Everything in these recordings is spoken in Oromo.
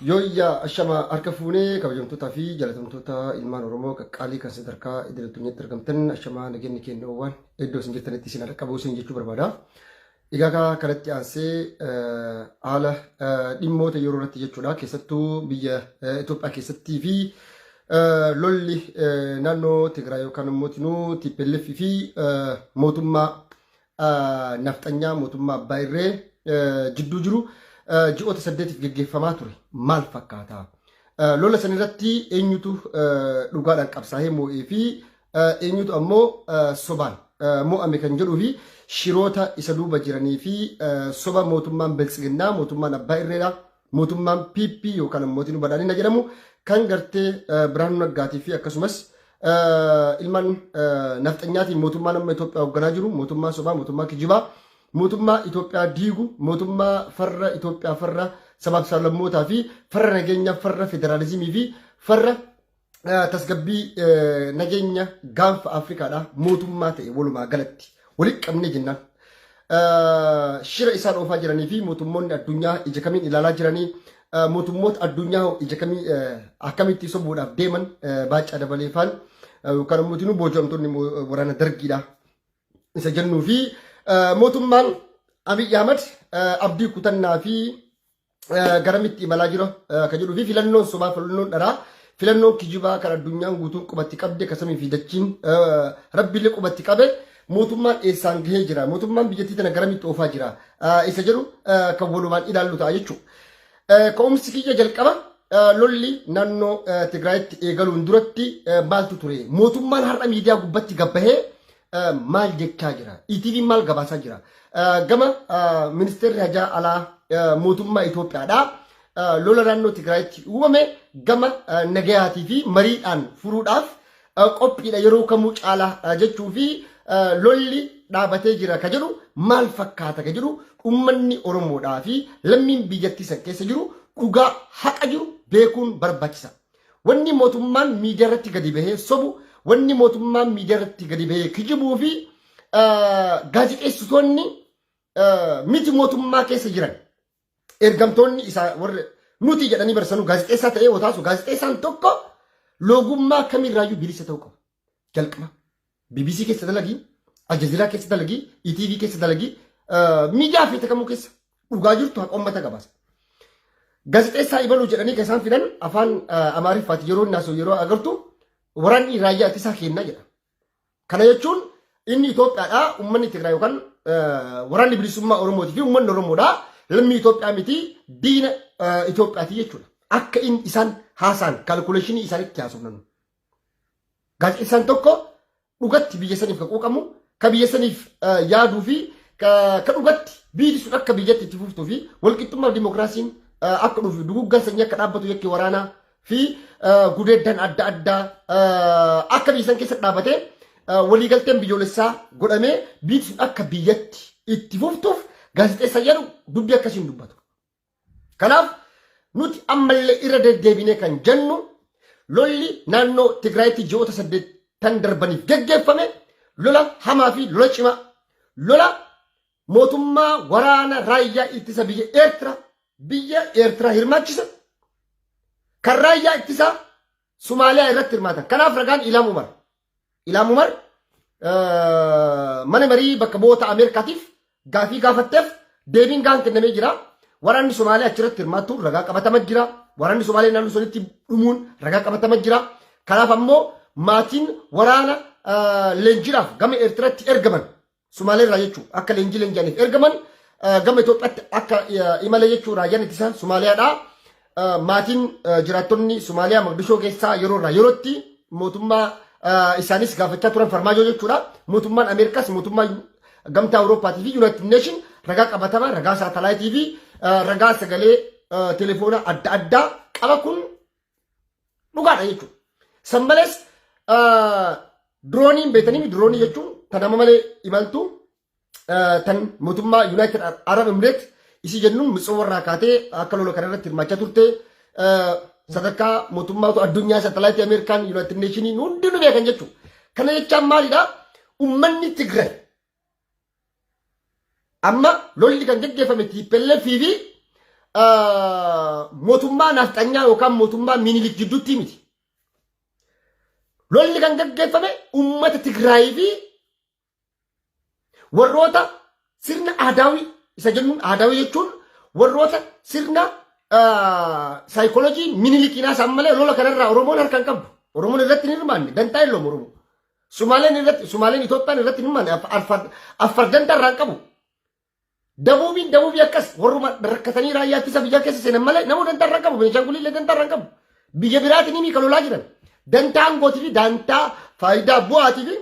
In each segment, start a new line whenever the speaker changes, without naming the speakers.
Yooyyaa ashama harka fuunee kabajamtootaa fi jaalatamtoota ilmaan Oromoo qaqqaalii kan sadarkaa idil addunyaatti argamtan ashamaa nageenyi keenya oowwaan iddoo isin jirtanitti isin dhaqqabuu isin jechuu barbaada. Egaa kaa kanatti aansee haala dhimmoota yeroo irratti jechuudha keessattuu biyya Itoophiyaa keessattii fi lolli naannoo Tigraay yookaan immoo tinuu TPLF fi mootummaa nafxanyaa mootummaa abbaa irree jidduu jiru ji'oota 8f geggeeffamaa ture maal fakkaata? Lola san irratti eenyutu dhugaadhaan qabsaa'ee moo'ee fi eenyutu ammoo sobaan mo'ame kan jedhuu fi shiroota isa duuba jiranii fi soba mootummaan biltsiginnaa mootummaan abbaa irreedha mootummaan PP yookaan ammoo badhaadhina jedhamu kan gartee Birhaanuu Naggaatii fi akkasumas ilmaan nafxanyaatiin mootummaan amma Itoophiyaa hoogganaa jiru mootummaa sobaa mootummaa kijibaa mootummaa Itoophiyaa diigu mootummaa farra Itoophiyaa farra sabaaf sablammootaa fi farra nageenyaa farra federaalizimii fi farra tasgabbii nageenya gaanfa Afrikaadha mootummaa ta'e walumaa galatti walitti qabnee jennaan. Shira isaan oofaa jiranii fi mootummoonni addunyaa ija kamiin ilaalaa jiranii mootummoota addunyaa hoo ija kamii akkamitti sobuudhaaf deeman Baacaa Dabaleefaan yookaan immoo tinuu booji'amtoonni waraana dargiidha isa jennuu fi mootummaan Abiy Ahmad abdii kutannaa fi garamitti imalaa jira kan jedhuu fi filannoon sobaa filannoon dharaa filannoon kijibaa kan addunyaan guutuun qubatti qabde kan samii fi dachiin rabbiillee qubatti qabe mootummaan eessaan gahee jira mootummaan biyyattii tana garamitti oofaa jira isa jedhu kan walumaan ilaallu ta'a jechuudha. Ka'umsi kiyya jalqaba lolli naannoo Tigraayitti eegaluun duratti maaltu ture? Mootummaan har'a miidiyaa gubbatti gabbahee maal jechaa jira? ETV maal gabaasaa jira? Gama ministeerri hajaa alaa mootummaa Itoophiyaadha. Lola naannoo Tigraayitti uumame gama nagayaatii fi mariidhaan furuudhaaf qophiidha yeroo kamuu caalaa jechuu fi lolli dhaabatee jira ka jedhu maal fakkaata ka jedhu uummanni Oromoodhaa fi lammiin biyyattii san keessa jiru dhugaa haqa jiru beekuun barbaachisa. Wanni mootummaan miidiyaa irratti gadi bahee sobu, wanni mootummaan miidiyaa irratti gadi bahee kijibuu fi gaazexeessitoonni miti mootummaa keessa jiran ergamtoonni isaa warri nuti jedhanii barsanuu gaazexeessaa ta'ee otaasu gaazexeessaan tokko loogummaa kamirraayyuu bilisa ta'uu qaba. Jalqaba BBC keessa dalagii, Aljazeeraa keessa dalagii, ETV keessa dalagii, miidiyaa feete kamuu keessa dhugaa jirtu haqa uummata gabaasa. Gaazexeessaa ibaluu jedhanii kan isaan fidan afaan Amaariffaati yeroo inni haasa'u yeroo agartu waraanni raayyaa ittisaa kennaa jedha. Kana jechuun inni Itoophiyaadha uummanni Tigraay yookaan waraanni bilisummaa Oromootii fi uummanni Oromoodha lammii Itoophiyaa miti diina Itoophiyaati jechuudha. Akka inni isaan haasaan kaalkuleeshinii isaanitti haasofnan. Gaazexeessaan tokko dhugatti biyya saniif ka quuqamu, ka biyya saniif yaaduu fi ka dhugatti biyyi sun akka biyyatti itti fuftuu fi walqixxummaa fi dimokiraasiin akka dhufu duguggaan sanyii akka dhaabbatu yakki waraanaa fi gudeeddan adda addaa akka biyya san keessa dhaabbatee waliigalteen biyyoolessaa godhamee biyyi sun akka biyyatti itti fuftuuf gaazexeessa jedhu dubbii akkasiin dubbatu. Kanaaf nuti ammallee irra deddeebinee kan jennu lolli naannoo Tigraayitti ji'oota 8 darbaniif geggeeffame lola hamaa fi lola cimaa lola mootummaa waraana raayyaa ittisa biyya Eertiraa biyya Eertiraa hirmaachisa kan raayyaa ittisaa Somaaliyaa irratti hirmaatan. Kanaaf ragaan Ilaam Umar. Ilaam Umar mana marii bakka bu'oota Ameerikaatiif gaafii gaafatteef deebiin gahaan kennamee jira. Waraanni Somaaliyaa achirratti hirmaattuun ragaa qabatama jira. Waraanni Somaaliyaa naannoo sanitti dhumuun ragaa qabatama jira. Kanaaf ammoo maatiin waraana leenjiidhaaf gama Eertiraatti ergaman Sumaalee irraa jechuun akka leenjii leenji'aniif ergaman gama Itoophiyaatti akka imala jechuun raayyaan ittisa Sumaaliyaadha. Maatiin jiraattonni Sumaaliyaa Moqdishoo keessaa yeroo irraa yerootti mootummaa isaanis gaafachaa turan farmaajoo jechuudha. Mootummaan Ameerikaas mootummaa gamtaa Awurooppaatii fi Yuunaayitid Neeshin ragaa qabatamaa ragaa saatalaayitii fi ragaa sagalee telefoonaa adda addaa qaba kun dhugaadha jechuudha. San malees dirooniin beektanii diroonii jechuun tan nama malee imaltu tan mootummaa Yuunaayitid Arab Emireet isii jennuun Mitsoo irraa kaatee akka lola kana irratti hirmaachaa turte sadarkaa mootummaa addunyaa saatalaayitii Ameerikaan Yuunaayitid Neeshiniin hundinuu beekan jechuudha. Kana jechaan maalidha? Uummanni Tigraay Amma lolli kan geggeeffame TPLF fi mootummaa nafxanyaa yookaan mootummaa Minilik jidduutti miti. Lolli kan gaggeeffame uummata Tigraayii fi warroota sirna aadaawii isa jennuun, aadaawii jechuun warroota sirna saayikooloojii Minilikiinaa isaan malee lola kanarraa Oromoon harka hin qabdu. Oromoon irratti hin hirmaanne, dantaa hin loomu Oromoo. Sumaaleen irratti, Sumaaleen Itoophiyaan irratti hin hirmaanne, Affar dantaa irraa hin qabu. Dabuubiin dabuubii akkas warruma rakkatanii raayyaa ittisa biyyaa keessa seenan malee namuu dantaa irraa hin qabu. Beenshaangulii illee dantaa irraa hin qabu. Biyya biraatiin ni kan lolaa jiran. Dantaa aangootii fi dantaa faayidaa bu'aatii fi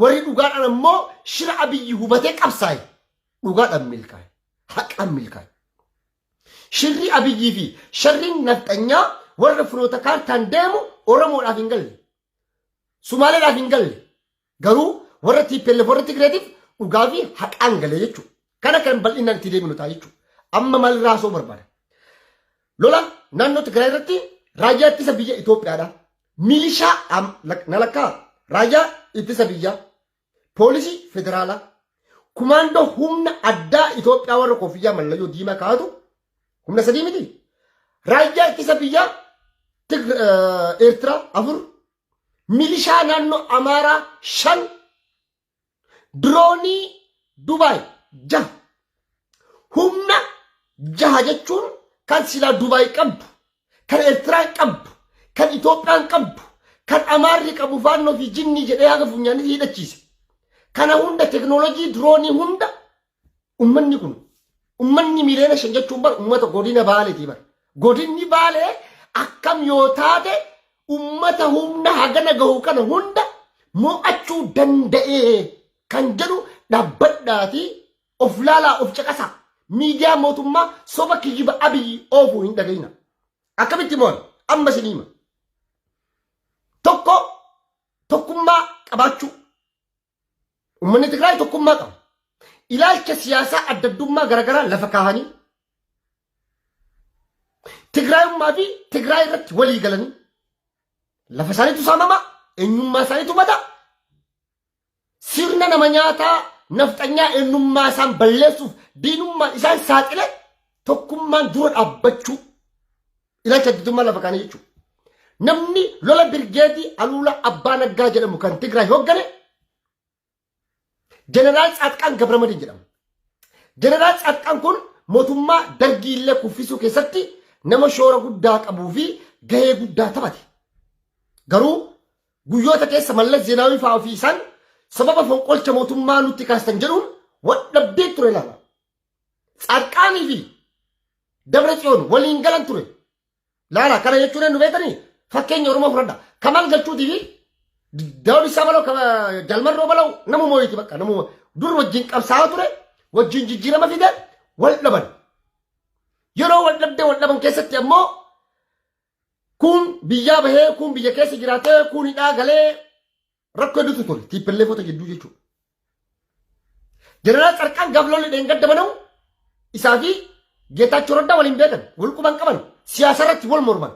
warri dhugaadhaan ammoo shira Abiyyi hubatee qabsaa'e dhugaadhaan milkaa'e. Haqaan milkaa'e. Shirri Abiyyii fi sharriin nafxanyaa warra firoota kaartaan deemu Oromoodhaaf hin galle. Sumaaleedhaaf hin galle. Garuu warra TPLF, warra Tigreetiif dhugaa fi haqaan galee jechuudha. Kana kan bal'inaan itti deeminu ta'a jechuudha. Amma maalirraa haasa'uu barbaada? Lola naannoo Tigraay irratti raayyaa ittisa biyya Itoophiyaadha. Milishaa na lakkaa, raayyaa ittisa biyyaa, poolisii federaalaa, kumaandoo humna addaa Itoophiyaa warra koofiyyaa mallayyoo diimaa kaa'atu humna sadii miti. Raayyaa ittisa biyyaa Eertiraa afur, milishaa naannoo Amaaraa shan, diroonii Dubaay jaha. Humna jaha jechuun kan silaa Dubaay qabdu, kan Eertiraan qabdu, kan Itoophiyaan qabdu, kan Amaarri qabu faannoo fi jinnii jedhee haga funyaanii hidhachiise. Kana hunda, teknoolojii diroonii hunda, ummanni kun ummanni 5 miliyoona jechuun bar ummata godina Baaleetii bar. Godinni Baalee akkam yoo taate ummata humna hagana gahu kana hunda mo'achuu danda'ee kan jedhu dhaabbadhaatii of laalaa, of caqasaa. Miidiyaa mootummaa soba kijiba Abiyyi oofuu hin dhagayina. Akkamitti mo'an? Amma isin hima. Tokko, tokkummaa qabaachuu. Uummanni Tigraay tokkummaa qaba. Ilaalcha siyaasaa adda addummaa garaagaraa lafa kaahanii Tigraayummaa fi Tigraay irratti walii galanii, lafa isaaniitu saamama, eenyummaa isaaniitu bada. Sirna nama nyaataa nafxanyaa eenyummaa isaan balleessuuf diinummaan isaan saaxile tokkummaan dura dhaabbachuu, ilaalcha adda lafa kaanii jechuudha. Namni lola birgeedii Aluula Abbaa Naggaa jedhamu kan Tigraay hooggane Jeneraal Tsaadqaan Gabramadiin jedhama. Jeneraal Tsaadqaan kun mootummaa Dargii illee kuffisuu keessatti nama shoora guddaa qabuu fi gahee guddaa taphate. Garuu guyyoota keessa Mallas Zeenaawii fa'aa ofii isaan sababa fonqolcha mootummaa nutti kaastan jedhuun wal-dhabdee ture laala. Tsaadqaanii fi Dabra Tsiyoon waliin galan ture. Laala, kana jechuun nu beekanii fakkeenya Oromoo fudhadha. Kamal Galchuutii fi Daawud Ibsaa Baloo, Jalmarroo Baloo nama mooyiti, bakka nama dur wajjin qabsaa'aa ture, wajjin jijjiirama fide, wal dhaban. Yeroo wal dhabdee wal dhaban keessatti ammoo kun biyyaa bahee, kun biyya keessa jiraatee, kun hidhaa galee, rakkoo hedduutu ture TPLFoota gidduu jechuudha. Jeneraal Tsarqaan gaaf lolli dheengadda banamu isaa fi Geetaachoo Raddaa waliin beekan, wal quban qaban, siyaasa irratti wal morman.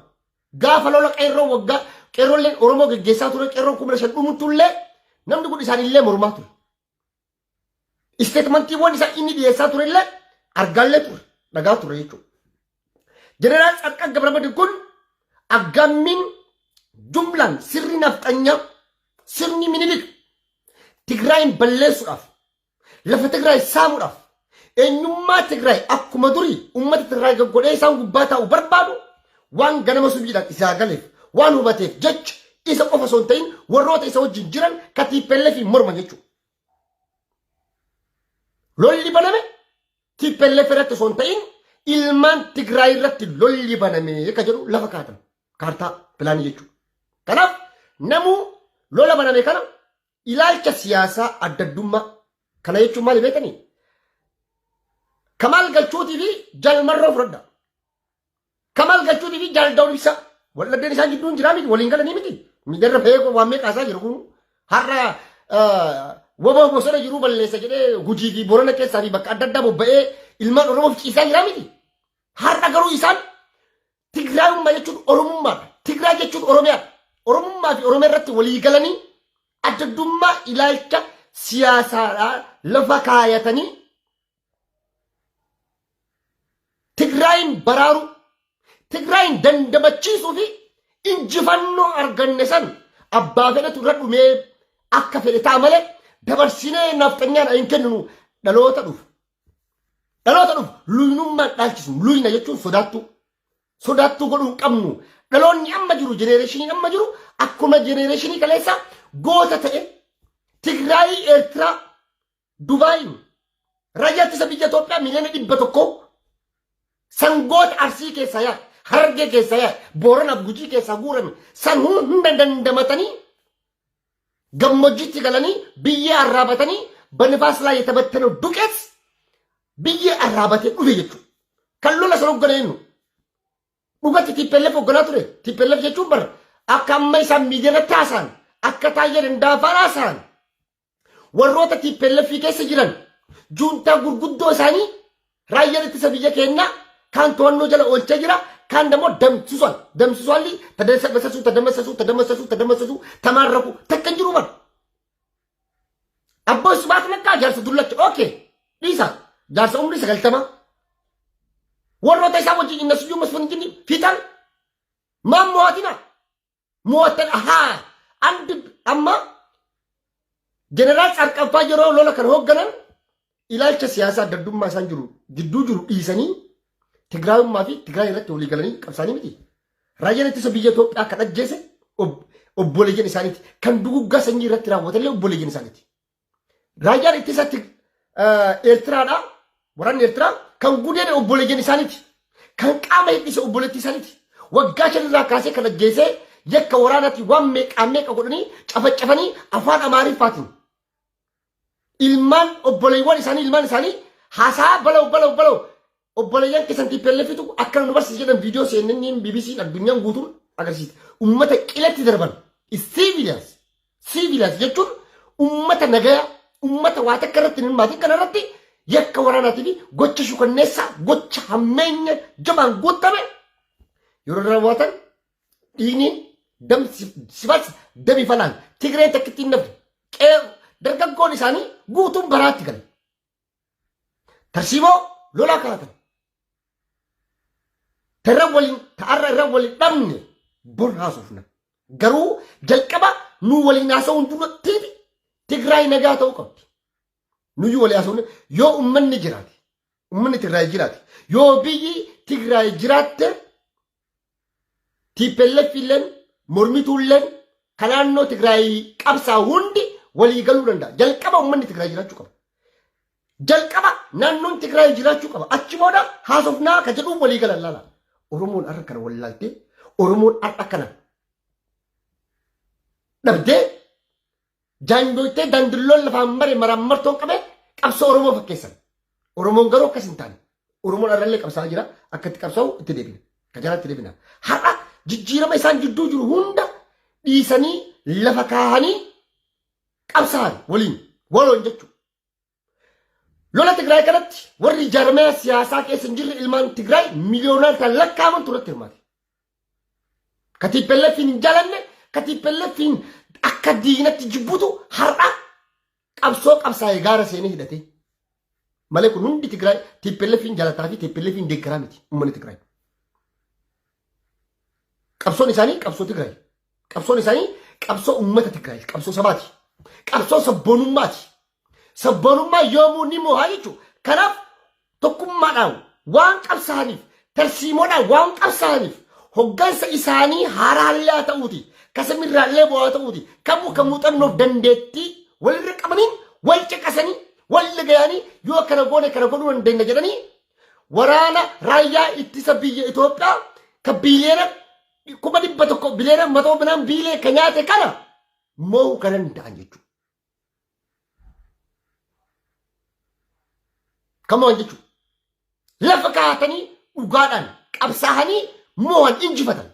Gaafa lola qeerroo waggaa qeerroolleen Oromoo geggeessaa ture, qeerroon 5,000 dhumutullee namni kun isaanillee mormaa ture. Isteetmantiiwwan isaa inni dhiyeessaa turellee argaallee ture, dhagaa ture jechuudha. Jeneraal Tsarqaan Gabramadin kun aggaammiin jumlaan sirni nafxanyaa, sirni Minilik Tigraayin balleessuudhaaf, lafa Tigraay saamuudhaaf, eenyummaa Tigraay akkuma durii uummata Tigraay godhee isaan gubbaa taa'u barbaadu waan ganama subiidhaan isaa galeef, waan hubateef jecha, isa qofa osoo hin ta'in warroota isa wajjin jiran ka TPLF morman jechuudha. Lolli baname TPLF irratti osoo hin ta'in ilmaan Tigraay irratti lolli baname ka jedhu lafa kaatan kaartaa pilaanii jechuudha. Kanaaf namuu lola baname kana ilaalcha siyaasaa adda addummaa kana jechuun maali beektanii? Kamaal Galchuutii fi Jalmarroo fudhadha. Kamaal Galchuutii fi Jaal Daawud Ibsaa waldhabdeen isaan gidduun jiraa miti, waliin galanii miti. Miidiyaarra bahee waan meeqa haasaa jiru kun har'a waboo bosona jiruu balleessa jedhee Gujii fi Borana keessaa fi bakka adda addaa bobba'ee ilmaan Oromoof ciisaa jiraa miti. Har'a garuu isaan Tigraayummaa jechuun Oromummaadha. Tigraay jechuun Oromiyaadha. Oromummaa fi Oromiyaa irratti walii galanii adda addummaa ilaalcha siyaasaadhaa lafa kaayatanii Tigraayin baraaruu, Tigraayin dandamachiisuu fi injifannoo arganne san abbaa fedhetu irra dhumee akka fedhe ta'a malee dabarsinee nafxanyaan hin kenninu dhaloota dhufu. Dhaloota dhufu luynummaan dhaalchisnu. Luyna jechuun sodaattuu. Sodaattuu godhuu hin qabnu. Dhaloonni amma jiru jenereeshiniin amma jiru akkuma jenereeshinii kaleessa goota ta'e Tigraayii Eertiraa Dubaayin raayyaa ittisa biyya Itoophiyaa miliyoona 100 sangoota Arsii keessaa yaa'e, Harargee keessaa yaa'e, Booranaaf Gujii keessaa guurame san hunda dandamatanii gammoojjiitti galanii biyyee arraabatanii በንፋስ ላይ የተበተነው ዱቄት biyyee arraabatee dhufe jechuudha. Kan lola san hoggana eenyu? Dhugatti TPLF hoogganaa ture. TPLF jechuun bara akka amma isaan miidiyaa irratti haasa'an, akka Taayyee Dandaafaan haasa'an, warroota TPLF keessa jiran juuntaa gurguddoo isaanii raayyaan ittisa biyya keenyaa kaan to'annoo jala oolchee jira, kaan ደግሞ ደምስሷል ደምስሷል። ተደመሰሱ ተደመሰሱ ተደመሰሱ ተደመሰሱ ተማረኩ takka hin jiru bara. Abboo Isbaat Naggaa jaarsa dullacha, okay, dhiisa, jaarsa umrii 90 warroota isaa wajjin inna Siyyuu Masfin jinni fiixan maan mo'atina mo'attan ahaa andi. Amma Jeneraal Tsarqanfaa yeroo lola kan hoogganan ilaalcha siyaasaa adda addummaa isaan jiru jidduu jiru dhiisanii Tigraayummaa fi Tigraay irratti walii galanii qabsaanii miti. Raayyaan ittisa biyya Itoophiyaa kan ajjeese obboleeyyan isaaniiti. Kan duguggaa sanyii irratti raawwatallee obboleeyyan isaaniiti. Raayyaan ittisa Eertiraadhaa, waraanni Eertiraa kan gudeede obboleeyyan isaaniiti. Kan qaama hir'ise obboleettii isaaniiti. Waggaa 5 irraa kaasee kan ajjeesee yakka waraanaatti waan meeqaa meeqa godhanii cafacafanii afaan Amaariffaatiin ilmaan obboleewwan isaanii, ilmaan isaanii haasaa balaw balaw balaw obboleeyyan keessan TPLFitu akkana nu barsiise jedhan viidiyoo CNN, BBC addunyaan guutuun agarsiisa. Ummata qilatti darban civilians. Civilians jechuun ummata nagaya, ummata waa takka irratti hin hirmaatin kana irratti yakka waraanaatii fi gocha shukanneessaa, gocha hammeenya jabaan guutame yeroo raawwatan dhiigni dam sifas dami falaan Tigreen takkitti hin nafne, qe'ee dargaggoon isaanii guutuun baraatti gale. Tarsiimoo lolaa kaa'atan. Tarra waliin ta'arra irra waliin dhabne bor haasofna. Garuu jalqaba nu waliin haasa'uun duratti Tigraay nagaa ta'uu qabdi. Nuyyuu walii haasa'uun yoo uummanni jiraate, uummanni Tigraay jiraate, yoo biyyi Tigraay jiraatte, TPLF illeen mormituulleen kan naannoo Tigraay qabsaa hundi walii galuu danda'a. Jalqaba uummanni Tigraay jiraachuu qaba. Jalqaba naannoon Tigraay jiraachuu qaba. Achi booda haasofnaa ka jedhuun walii galan laala. Oromoon har'a kana wallaaltee, Oromoon har'a kana dhabdee jaanjoytee dandilloon lafaan mare maraan martoon qabee qabsoo Oromoo fakkeessan. Oromoon garuu akkas hin taane. Oromoon har'allee qabsaa jira. Akka itti qabsaa'u itti deebina. Ka jalaatti deebina. Har'a jijjiirama isaan jidduu jiru hunda dhiisanii lafa kaahanii qabsaa'an waliin waloon jechuudha. Lola Tigraay kanatti warri jaarmaya siyaasaa keessa hin jirre ilmaan Tigraay miliyoonaan kan lakkaa'aman irratti hirmaate. Ka TPLFin hin jaalanne, ka TPLFin akka diinatti jibbutu har'a qabsoo qabsaa'e gaara seenee hidhate. Malee kun hundi Tigraay TPLFin jaalataa fi TPLFin deeggaraa miti uummanni Tigraay. Qabsoon isaanii qabsoo Tigraay. Qabsoon isaanii qabsoo uummata Tigraay, qabsoo sabaati. Qabsoo sabboonummaati. Sabboonummaa yoomuu ni mo'aa jechuudha. Kanaaf tokkummaadhaan waan qabsaa'aniif, tarsiimoodhaan waan qabsaa'aniif, hoggansa isaanii haaraallee haa ta'uuti, kasamirraallee bu'aa ta'uuti, kamuu kan muuxannoof dandeettii walirra qabaniin wal caqasanii wal gayanii yoo kana goone kana godhuu dandeenya jedhanii waraana raayyaa ittisa biyya Itoophiyaa ka biliyoona 100,000 biliyoona 100 binaan biilee ka nyaate kana mo'uu kan danda'an jechuudha. Kan mo'an jechuudha. Lafa kaa'atanii dhugaadhaan qabsaa'anii mo'an, injifatan.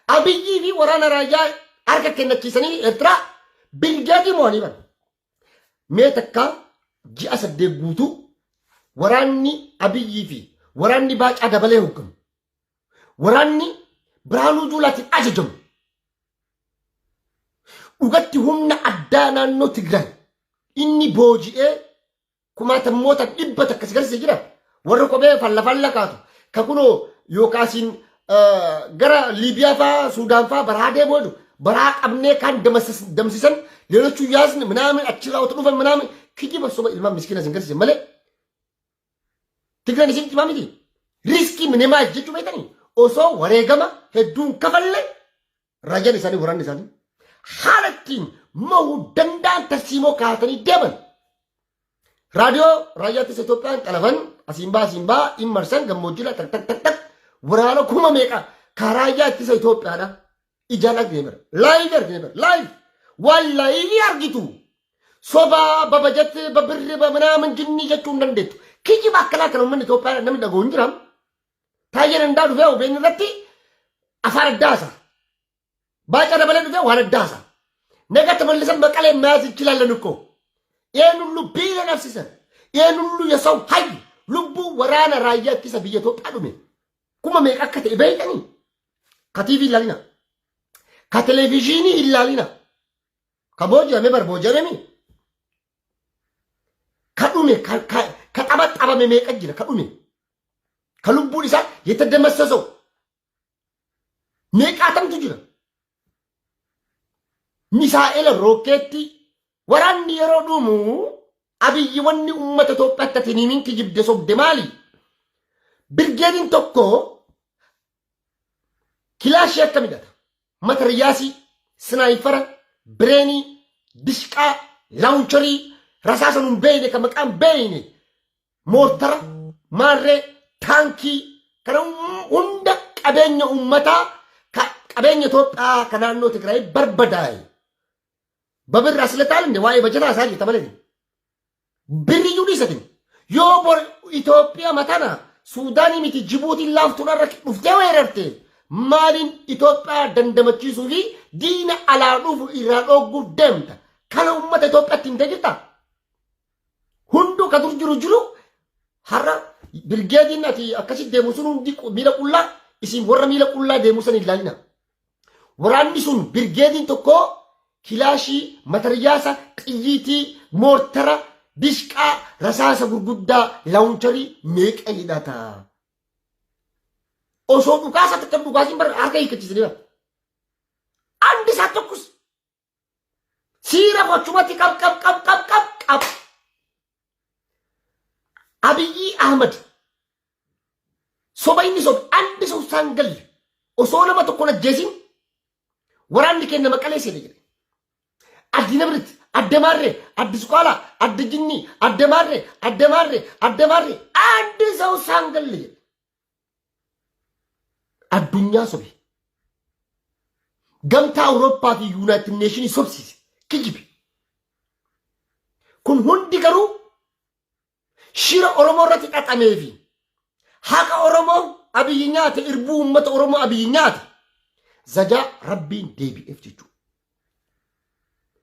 Abiyyii fi waraana raayyaa harka kennachiisanii Eertiraa birgeedii mo'anii bara. Mee takka ji'a 8 guutuu waraanni Abiyyii fi waraanni Baacaa Dabalee hooggamu, waraanni Birhaanuu Juulaatiin ajajamu, dhugatti humna addaa naannoo Tigraay inni booji'ee kumaatammoota 100 si garsiise jira. Warra kophee falla falla kaatu. Ka kunoo yookaasiin gara Liibiyaa faa Suudaan faa baraa deemuu jedhu baraa qabnee kan damsisan ሌሎቹ ያዝን ምናምን achirraa otoo dhufan ምናምን kijiba soba ilmaan miskiina isin garsiisan malee Tigreen isin cimaa miti. Risk minimize jechuu beektanii osoo wareegama hedduun kafalle raayyaan isaanii, waraanni isaanii haala ittiin mo'uu danda'an tarsiimoo kaa'atanii deeman. Raadiyoo raayyaa ittisa Itoophiyaan xalafan asiin baa asiin baa in marsan gammoojjiidha tak tak tak tak waraana kuma meeqa ka raayyaa ittisa Itoophiyaadha. Ijaan argine bara. Live argine bara. Live. Waan live argitu. Sobaa babajatti babirri ምናምን jinni jechuu hin dandeettu. Kijiba akkanaa kana uummanni Itoophiyaa namni dhaga'u hin jiram. Taayyeen Dandaa dhufee OBN irratti afaan addaasa. Baacaa Dabalee dhufee waan addaasa. ነገ ተመልሰን መቀሌ መያዝ እንችላለን እኮ። ይህን ሁሉ ቢሊዮን አፍስሰን፣ ይህን ሁሉ የሰው ኃይል lubbuu waraana raayyaa ittisa biyya Itoophiyaa dhume kuma meeqa akka ta'e beektanii? Ka TV ilaalina, ka televezyiinii ilaalina, ka booji'ame bar booji'ame, ka dhume, ka xaba xabame meeqa jira, ka dhume, ka lubbuun isaa የተደመሰሰው meeqaatamtu jira. Misaa'ela, rookeettii, waraanni yeroo dhumu Abiyyi wanni uummata Itoophiyaatti ati himin kijibde sobde maali? Birgeediin tokko kilaashii akka midhata. Matariyyaasii, sniper, bireenii, dishqaa, launcher, rasaasa nun beeyne kan maqaan beeyne, moortara, maarree, taankii kana hunda qabeenya uummataa, qabeenya Itoophiyaa kan naannoo Tigraay barbadaa'e. በብር አስለታል እንደ waa'ee bajataa isaa jirta malee. Birriyyuu dhiisatin. Yoo bor Itoophiyaa matana Suudaanii miti Jibuutiin laaftuun irra dhuftee weerarte maaliin Itoophiyaa dandamachiisuu fi diina alaa dhufu irraa dhoogguuf deemta? Kana uummata Itoophiyaatti himtee jirta? Hunduu ka dur jiru jiru har'a birgeediin ati akkasitti deemu sun hundi miila qullaa, isin warra miila qullaa deemu san hin ilaalina. Waraanni sun birgeediin tokko kilaashii, mataryaasa, xiyyiitii, moortara, dishqaa, rasaasa gurguddaa, launcher meeqa hidhata? Osoo dhukaasa takka dhukaasiin bara harka hiikkachiisanii bara. አንድ ሳትተኩስ ሲረፉ achumatti qab qab qab qab qab qab. Abiyyi Ahmad soba inni sobe አንድ ሰው ሳንገል osoo nama tokkoon ajjeesin waraanni keenya Maqalee seene jedhe. Addi Nabrit, adda Maarree, addi Suqaalaa, addi Jinni, adda Maarree, adda Maarree, adda Maarree አንድ ሰው ሳንገል jedhe. Addunyaa sobe. Gamtaa Awurooppaa fi United Nation sobsiise. Kijibe. Kun hundi garuu shira Oromoo irratti xaxamee fi haqa Oromoo Abiyyi nyaate, irbuu uummata Oromoo Abiyyi nyaate zajaa Rabbiin deebi'eef jechuudha.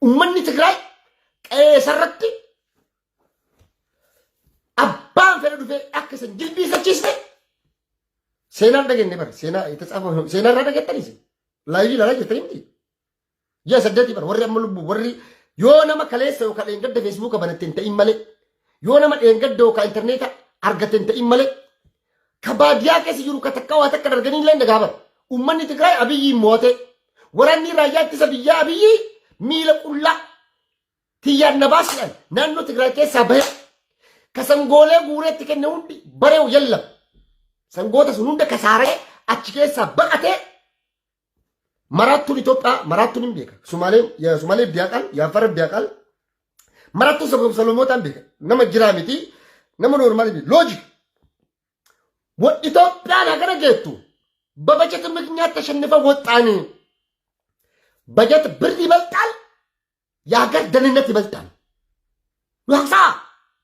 Uummanni Tigraay qeesarratti abbaan fedha dhufee akka isan jilbiisachiisne seenaan dhageenye bara seenaa seenaa irraa dhageettanis live ilaalaa jirtanii miti. Ji'a 8 bara warri amma lubbuu warri yoo nama kaleessa yookaan dheengadda Facebooka banatte hin ta'in malee, yoo nama dheengadda yookaan intarneeta argatte hin ta'in malee, ka baadiyyaa keessa jiru ka takka waa takka darganii illee dhagaa bara. Uummanni Tigraay Abiyyiin moo'ate. Waraanni raayyaa ittisa biyyaa Abiyyi miila qullaa tiyyaan na baasisan naannoo Tigraay keessaa bahe ka sangoolee guureetti kenne hundi bareewu yallam. Sangoota sun hunda kasaaree achi keessaa baqatee maraattuun Itoophiyaa maraattuun hin beeka. Sumaaleen Sumaalee ያውቃል, የአፋር ያውቃል. Maraattuun Solomootaan beeka. Nama jiraa miti, nama normal miti. Logic. Itoophiyaan hagana geettu በበጀት ምክንያት ተሸንፈን ወጣን። በጀት ብር ይበልጣል፣ የሀገር ደህንነት ይበልጣል። ያሳ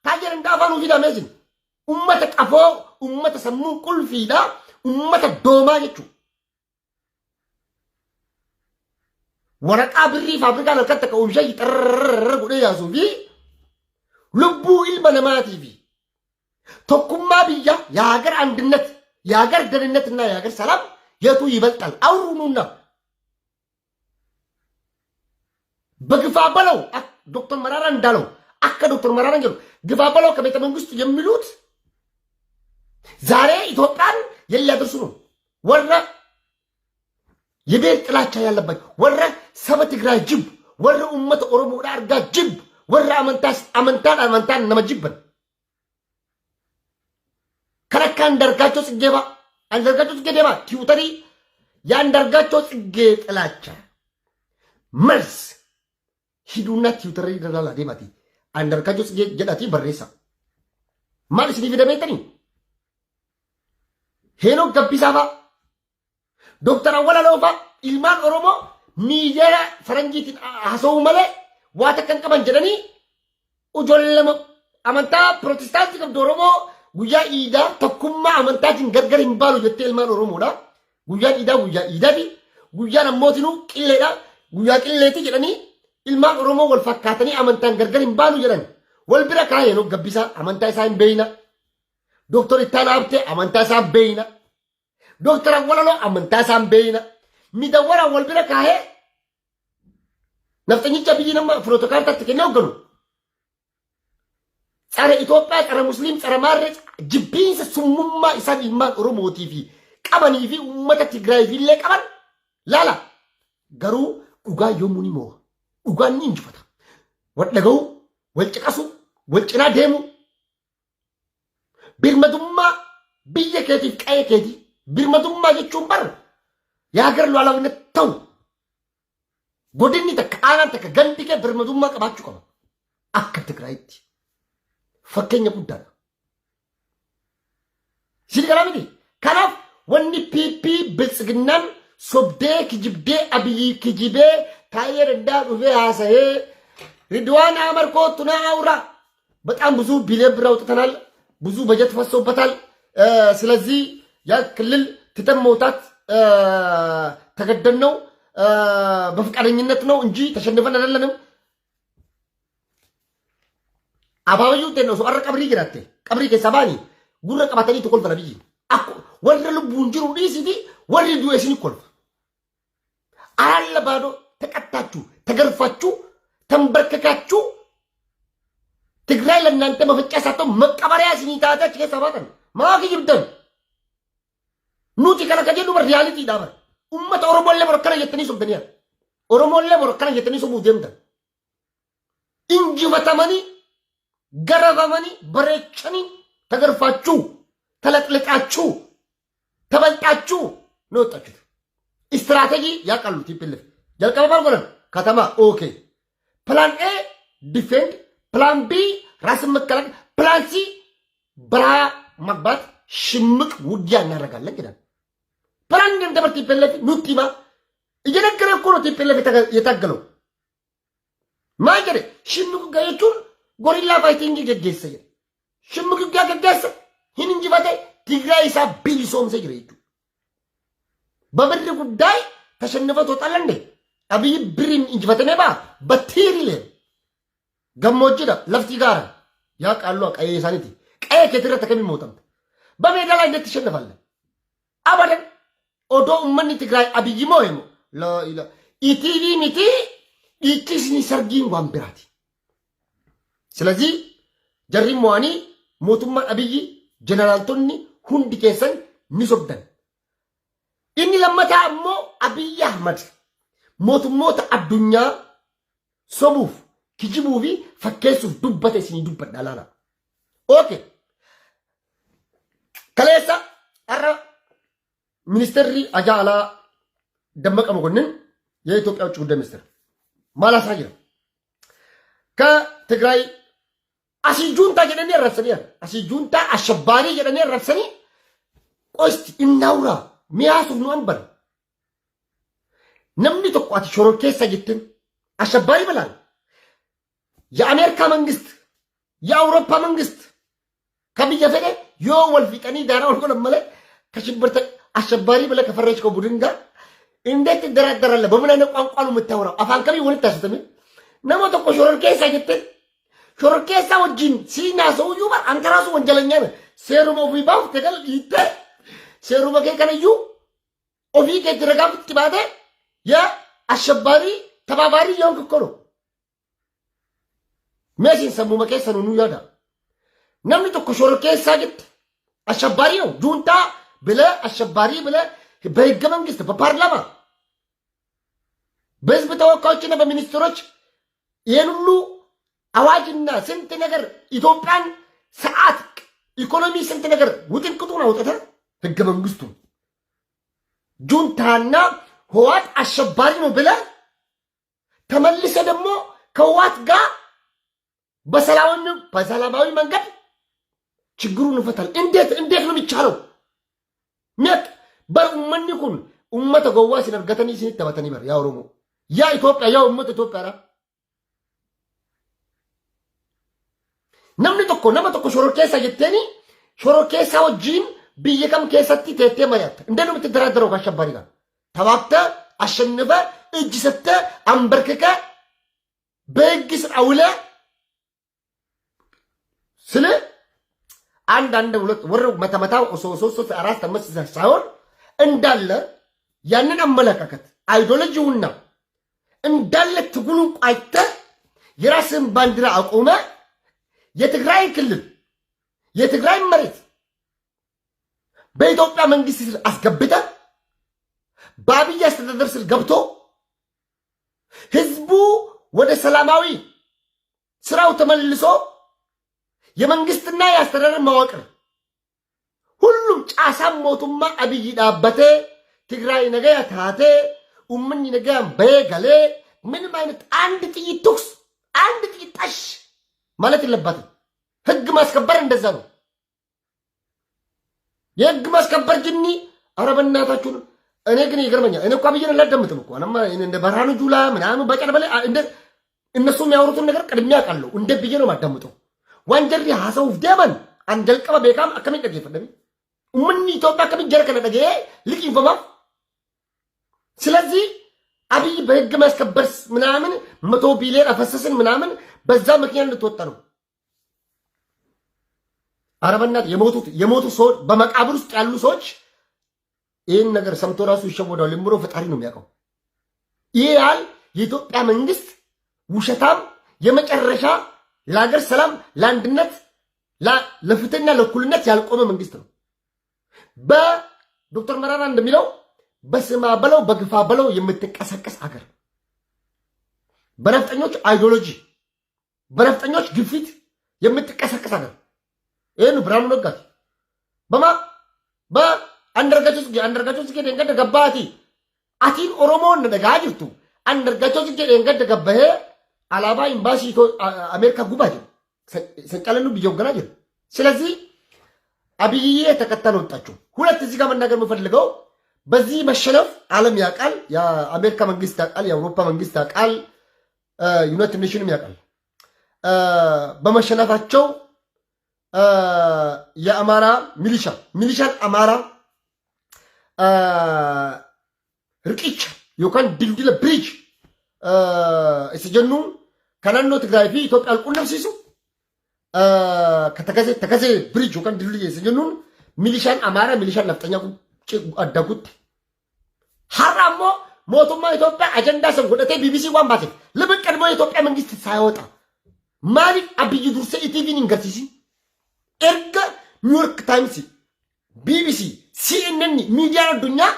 ታየን እንዳፋኑ ፊዳሜዝን ummata qafoo, ummata sammuun qulfiidha, ummata doomaa jechuudha. Waraqaa birrii faabrikaan harkatti akka oomisha xarrrr godhee yaasuu fi lubbuu ilma namaatii fi tokkummaa biyya የሀገር አንድነት፣ የሀገር ደህንነትና የሀገር ሰላም የቱ ይበልጣል? አውሩኑና በግፋ በለው ዶክተር መራራ እንዳለው akka ዶክተር መራራ jedhu ግፋ በለው ከቤተ መንግስቱ የሚሉት ዛሬ ኢትዮጵያን የት ሊያደርሱ ነው? Warra የብሔር ጥላቻ ያለባቸው warra saba Tigraay jibbu, warra ummata Oromoodhaa argaa jibbu, warra amantaas amantaan amantaan nama jibban. Kan akka Andargaachoo Tsiggee fa'a. Andargaachoo Tsiggee deemaa Tiwutarii የአንዳርጋቸው ጽጌ ጥላቻ መልስ ሂዱና Tiwutarii irra deemaati. Andargaachoo Tsiggee jedhaatii barreessa. Maal isinii fida beektanii? Heenok Gabbisaa fa'a. Dooktar Awwal Aloo fa'a ilmaan Oromoo miidiyaa faranjiitiin haasa'uu malee waa takka hin qaban jedhanii ijoollee amantaa Pirootestaantii qabdu Oromoo guyyaa iidaa tokkummaa amantaatiin gargar hin baalu jettee ilmaan Oromoodha. Guyyaan iidaa guyyaa iidaati. Guyyaan ammootinuu qilleedha. Guyyaa qilleeti jedhanii ilmaan Oromoo wal fakkaatanii amantaan gargar hin baalu jedhan. Wal bira kaa'ee Heenok Gabbisaa amantaa isaa hin beeyna. Dooktar Ittaanaa Abtee amantaa isaa hin beeyna. Dooktar Awwal Aloo amantaa isaa hin beeyna. Midawwaraan wal bira kaa'ee nafxanyicha biyyi nama firootokaartaatti kennee hoogganu. ጸረ ኢትዮጵያ, ጸረ Musliim, ጸረ maarree jibbiinsa summummaa isaan ilmaan Oromootii fi qabanii fi uummata Tigraayiif illee qaban laala. Garuu dhugaa yoomuu ni moo'a. Dhugaan ni injifata. Wal dhaga'uu, wal caqasuu, wal cinaa deemuu. Birmadummaa biyya keetiif qa'ee keetii. Birmadummaa jechuun bar የሀገር ሉዓላዊነት ta'u. Godinni takka, aanaan takka, gandi kee birmadummaa qabaachuu qaba. Akka Tigraayitti. Fakkeenya guddaadha. Isin galaa miti. Kanaaf wanni PP Biltsiginnaan sobdee kijibdee Abiyyi kijibee taa'ee danda'a dhufee haasa'ee Ridwaan Ahmad kootu na አውራ በጣም ብዙ ቢሊዮን ብር አውጥተናል። ብዙ በጀት ፈሶበታል። ስለዚህ ያ ክልል ትተን መውጣት ተገደን ነው፣ በፈቃደኝነት ነው እንጂ ተሸንፈን አይደለንም። Abaabayyuu ta'e osoo har'a qabrii jiraatte qabrii keessaa baanii gurra qabatanii itti kolfan Abiyyi. Akku warra lubbuun jiru dhiisiti warri du'e isin kolfa. አራት ለባዶ ተቀጣችሁ፣ ተገርፋችሁ፣ ተንበርክካችሁ ትግራይ ለእናንተ መፈጫ ሳትሆን መቀበሪያ isinii taate achi keessaa baatan. Maa kijibdan? Nuti kana ka jedhu bar reality dha bar. Ummata Oromollee bor akkana jettanii sobdanii Oromollee bor akkana jettanii sobuuf deemtan. Injifatamanii, garafamanii, bareechanii, ተገርፋችሁ፣ ተለጥልጣችሁ፣ ተበልጣችሁ ነው የወጣችሁት። ስትራቴጂ ያውቃሉ። TPLF jalqaba maal godhan? ከተማ okay። Plan A defend፣ plan B ራስን መከላከል፣ plan C በረሃ መግባት፣ ሽምቅ ውጊያ እናደርጋለን ይላል። ፕላን እንደነበር TPLF nutti hima እየነገረ እኮ ነው TPLF የታገለው። Maal jedhe? ሽምቅ ውጊያ jechuun guerrilla fighting geggeessa jedhe. ሽምቅ ውጊያ geggeessa hin injifate Tigraay isaa bilisoomsee jira jechuudha. በብር ጉዳይ ተሸንፈ ትወጣለህ እንዴ? አብይ ብርን injifatamee baa በትሪሊየን gammoojjiidha lafti gaara yaa qaalluu qe'ee isaaniiti qe'ee keetirratti akkamiin mootamte በሜዳ ላይ እንዴት ትሸነፋለህ? አበደን odoo ummanni Tigraay Abiyyi moo himu laa ኢቲቪ miti dhiichisni sargiin waan biraati. ስለዚህ jarri mo'anii mootummaan Abiyyi jeneraaltonni hundi keessan ni sobdan. Inni lammataa ammoo Abiyyi Ahmad mootummoota addunyaa sobuuf kijibuu fi fakkeessuuf dubbate isinii dubbadha laala. Okay. Kaleessa har'a ministeerri ajaa alaa Dammaqa Mokonnin የኢትዮጵያ ውጭ ጉዳይ ሚኒስትር maal haasaa jira? ከትግራይ asii ጁንታ jedhanii arrabsanii asii ጁንታ አሸባሪ jedhanii arrabsanii qosti እናውራ mi'aasuuf nu amban. Namni tokko ati shororkeessa jettin አሸባሪ ብላል። የአሜሪካ መንግስት የአውሮፓ መንግስት ከብየ fedhe yoo wal fixanii daaraa wal godhan malee ከሽብርተ አሸባሪ ብለህ ከፈረጅከው ቡድን ጋር እንዴት ትደራደራለህ? በምን አይነት ቋንቋ ነው የምታወራው? Afaan kamii walitti haasatame? Nama tokko shororkeessa jetteen shororkeessa wajjin siinaa ሰውዬው bar አንተ ራሱ ወንጀለኛ ነህ። Seeruma ofii baafte gal dhiittee seeruma kee kanayyuu ofii keetti ragaa itti baatee የአሸባሪ ተባባሪ የሆንክ እኮ ነው። Meeshin sammuma keessa nu yaada. Namni tokko shororkeessaa jette አሸባሪ ነው። ጁንታ ብለህ አሸባሪ ብለህ በህገ መንግስት፣ በፓርላማ፣ በህዝብ ተወካዮችና በሚኒስትሮች ይህን ሁሉ አዋጅና ስንት ነገር፣ ኢትዮጵያን ሰዓት፣ ኢኮኖሚ፣ ስንት ነገር ውጥንቅጡን አውጥተህ ህገ መንግስቱ ጁንታና ህወሓት አሸባሪ ነው ብለህ ተመልሰህ ደግሞ ከህወሓት ጋር በሰላማዊ መንገድ ችግሩን እንፈታለን። እንዴት ነው የሚቻለው? ሚያቅ bar ummanni kun ummata gowwaa isin argatanii isinitti taphatanii bar. Yaa Oromoo, yaa Itoophiyaa, yaa ummata Itoophiyaadha. Namni tokko nama tokko shororkeessaa jetteeni shororkeessaa wajjiin biyya kam keessatti teettee mari'atta? እንዴት ነው የምትደራደረው ከአሸባሪ ጋር? ተባብተህ አሸንፈህ እጅ ሰጥተህ አንበርክከህ በህግ ስር አውለህ ስለ አንድ አንድ ሁለት ወር መተመታ ሶስት ሶስት አራት አምስት ሳይሆን እንዳለ ያንን አመለካከት ideology ውና እንዳለ ትግሉን ቋጭተህ የራስህን ባንዲራ አቁመህ የትግራይ ክልል የትግራይ መሬት በኢትዮጵያ መንግስት ስር አስገብተህ በአብይ አስተዳደር ስር ገብቶ ህዝቡ ወደ ሰላማዊ ስራው ተመልሶ የመንግስትና የአስተዳደር መዋቅር ሁሉም caasaan mootummaa Abiyyi dhaabbatee Tigraay nagaya taatee ummanni nagayaan bahee galee ምንም አይነት አንድ ጥይት ተኩስ አንድ ጥይት ጣሽ ማለት የለባትም። ህግ ማስከበር እንደዛ ነው። የህግ ማስከበር ጅኒ ኧረ በእናታችሁን። እኔ ግን ይገርመኛል። እኔ እኮ አብይን አላዳምጥም እኮ። አነማ እንደ ብርሃኑ ጁላ ምናምን ባጫ ደበሌ እንደ እነሱ የሚያወሩትን ነገር ቀድሜ አውቃለሁ። እንደ ብዬ ነው የማዳምጠው። Waan jarri haasa'uuf deeman an jalqaba beekaam akkamiin dhaggeeffadhami? Uummanni Itoophiyaa akkamiin jara kana dhaga'ee liqinfamaaf? ስለዚህ አብይ በህግ ማስከበር ምናምን 100 ቢሊዮን አፈሰስን ምናምን በዛ ምክንያት ልትወጣ ነው። ኧረ በእናትህ የሞቱት የሞቱ ሰዎች በመቃብር ውስጥ ያሉ ሰዎች ይህን ነገር ሰምቶ ራሱ ይሸወዳሉ የምለው ፈጣሪ ነው የሚያውቀው። ይህ ያህል የኢትዮጵያ መንግስት ውሸታም የመጨረሻ ለሀገር ሰላም፣ ለአንድነት፣ ለፍትህና ለእኩልነት ያልቆመ መንግስት ነው። በዶክተር መረራ እንደሚለው በስማ በለው በግፋ በለው የምትንቀሳቀስ አገር፣ በነፍጠኞች ideology በነፍጠኞች ግፊት የምትቀሳቀስ አገር። ይህን ብርሃኑ ነጋት በማ በአንዳርጋቸው ጽጌ አንዳርጋቸው ጽጌ ደንገደ ገባቲ atiin Oromoon na dhagaa jirtu Andargaቸው ጽጌ ደንገደ gabbahee alaabaa imbaasii Ameerikaa gubaa jiru. Sancalannu biyya hoogganaa jiru. ስለዚህ አብይዬ ተከተል ወጣችሁ። ሁለት እዚህ ጋር መናገር የምፈልገው በዚህ መሸነፍ ዓለም ያውቃል፣ የአሜሪካ መንግስት ያውቃል፣ የአውሮፓ መንግስት ያውቃል፣ United Nation ም ያውቃል። በመሸነፋቸው የአማራ ሚሊሻ ሚሊሻን አማራ riqicha yookaan dildila bridge isa jennu kan naannoo Tigraay fi Itoophiyaan qunnamsiisu ከተከዜ bridge yookaan dildila isa jennuun milishaan Amaaraa milishaan nafxanyaa adda gutte. Har'a ammoo mootummaa Itoophiyaa ajandaa san godhatee BBC waan baaseef ለምን ቀድሞ የኢትዮጵያ መንግስት ሳይወጣ maaliif Abiyyi dursee ETV'n hin garsiisin? Erga New York Times, BBC, CNN miidiyaan addunyaa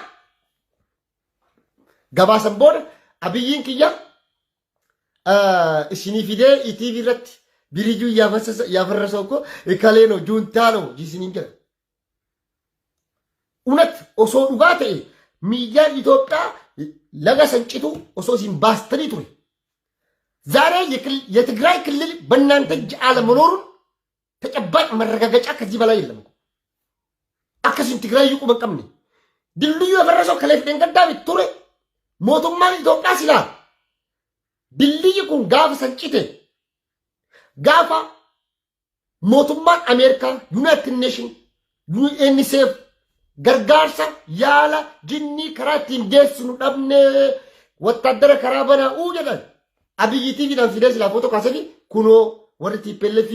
gabaasan booda Abiyyiin kiyya isinii fidee ETV irratti bridge uu ያፈረሰው እኮ እከሌ ነው ጁንታ ነው isiniin jedha. እውነት osoo dhugaa ta'e miidiyaan Itoophiyaa laga san citu osoo isin baastanii ture. ዛሬ የትግራይ ክልል በእናንተ እጅ አለመኖሩን ተጨባጭ መረጋገጫ ከዚህ በላይ የለም። Akkasiin Tigraay iyyuu quba hin qabne. ድልድዩ የፈረሰው kaleef dheengaddaa ture. Mootummaan Itoophiyaa silaa ድልድይ kun gaafa san cite gaafa mootummaan Ameerikaa, United Nation, UNICEF gargaarsa yaala jinnii karaa ittiin geessinu dhabne wattaaddara karaa banaa uu jedhan Abiyyi TVdhaan fidee silaa footoo kaasanii kunoo warri TPLF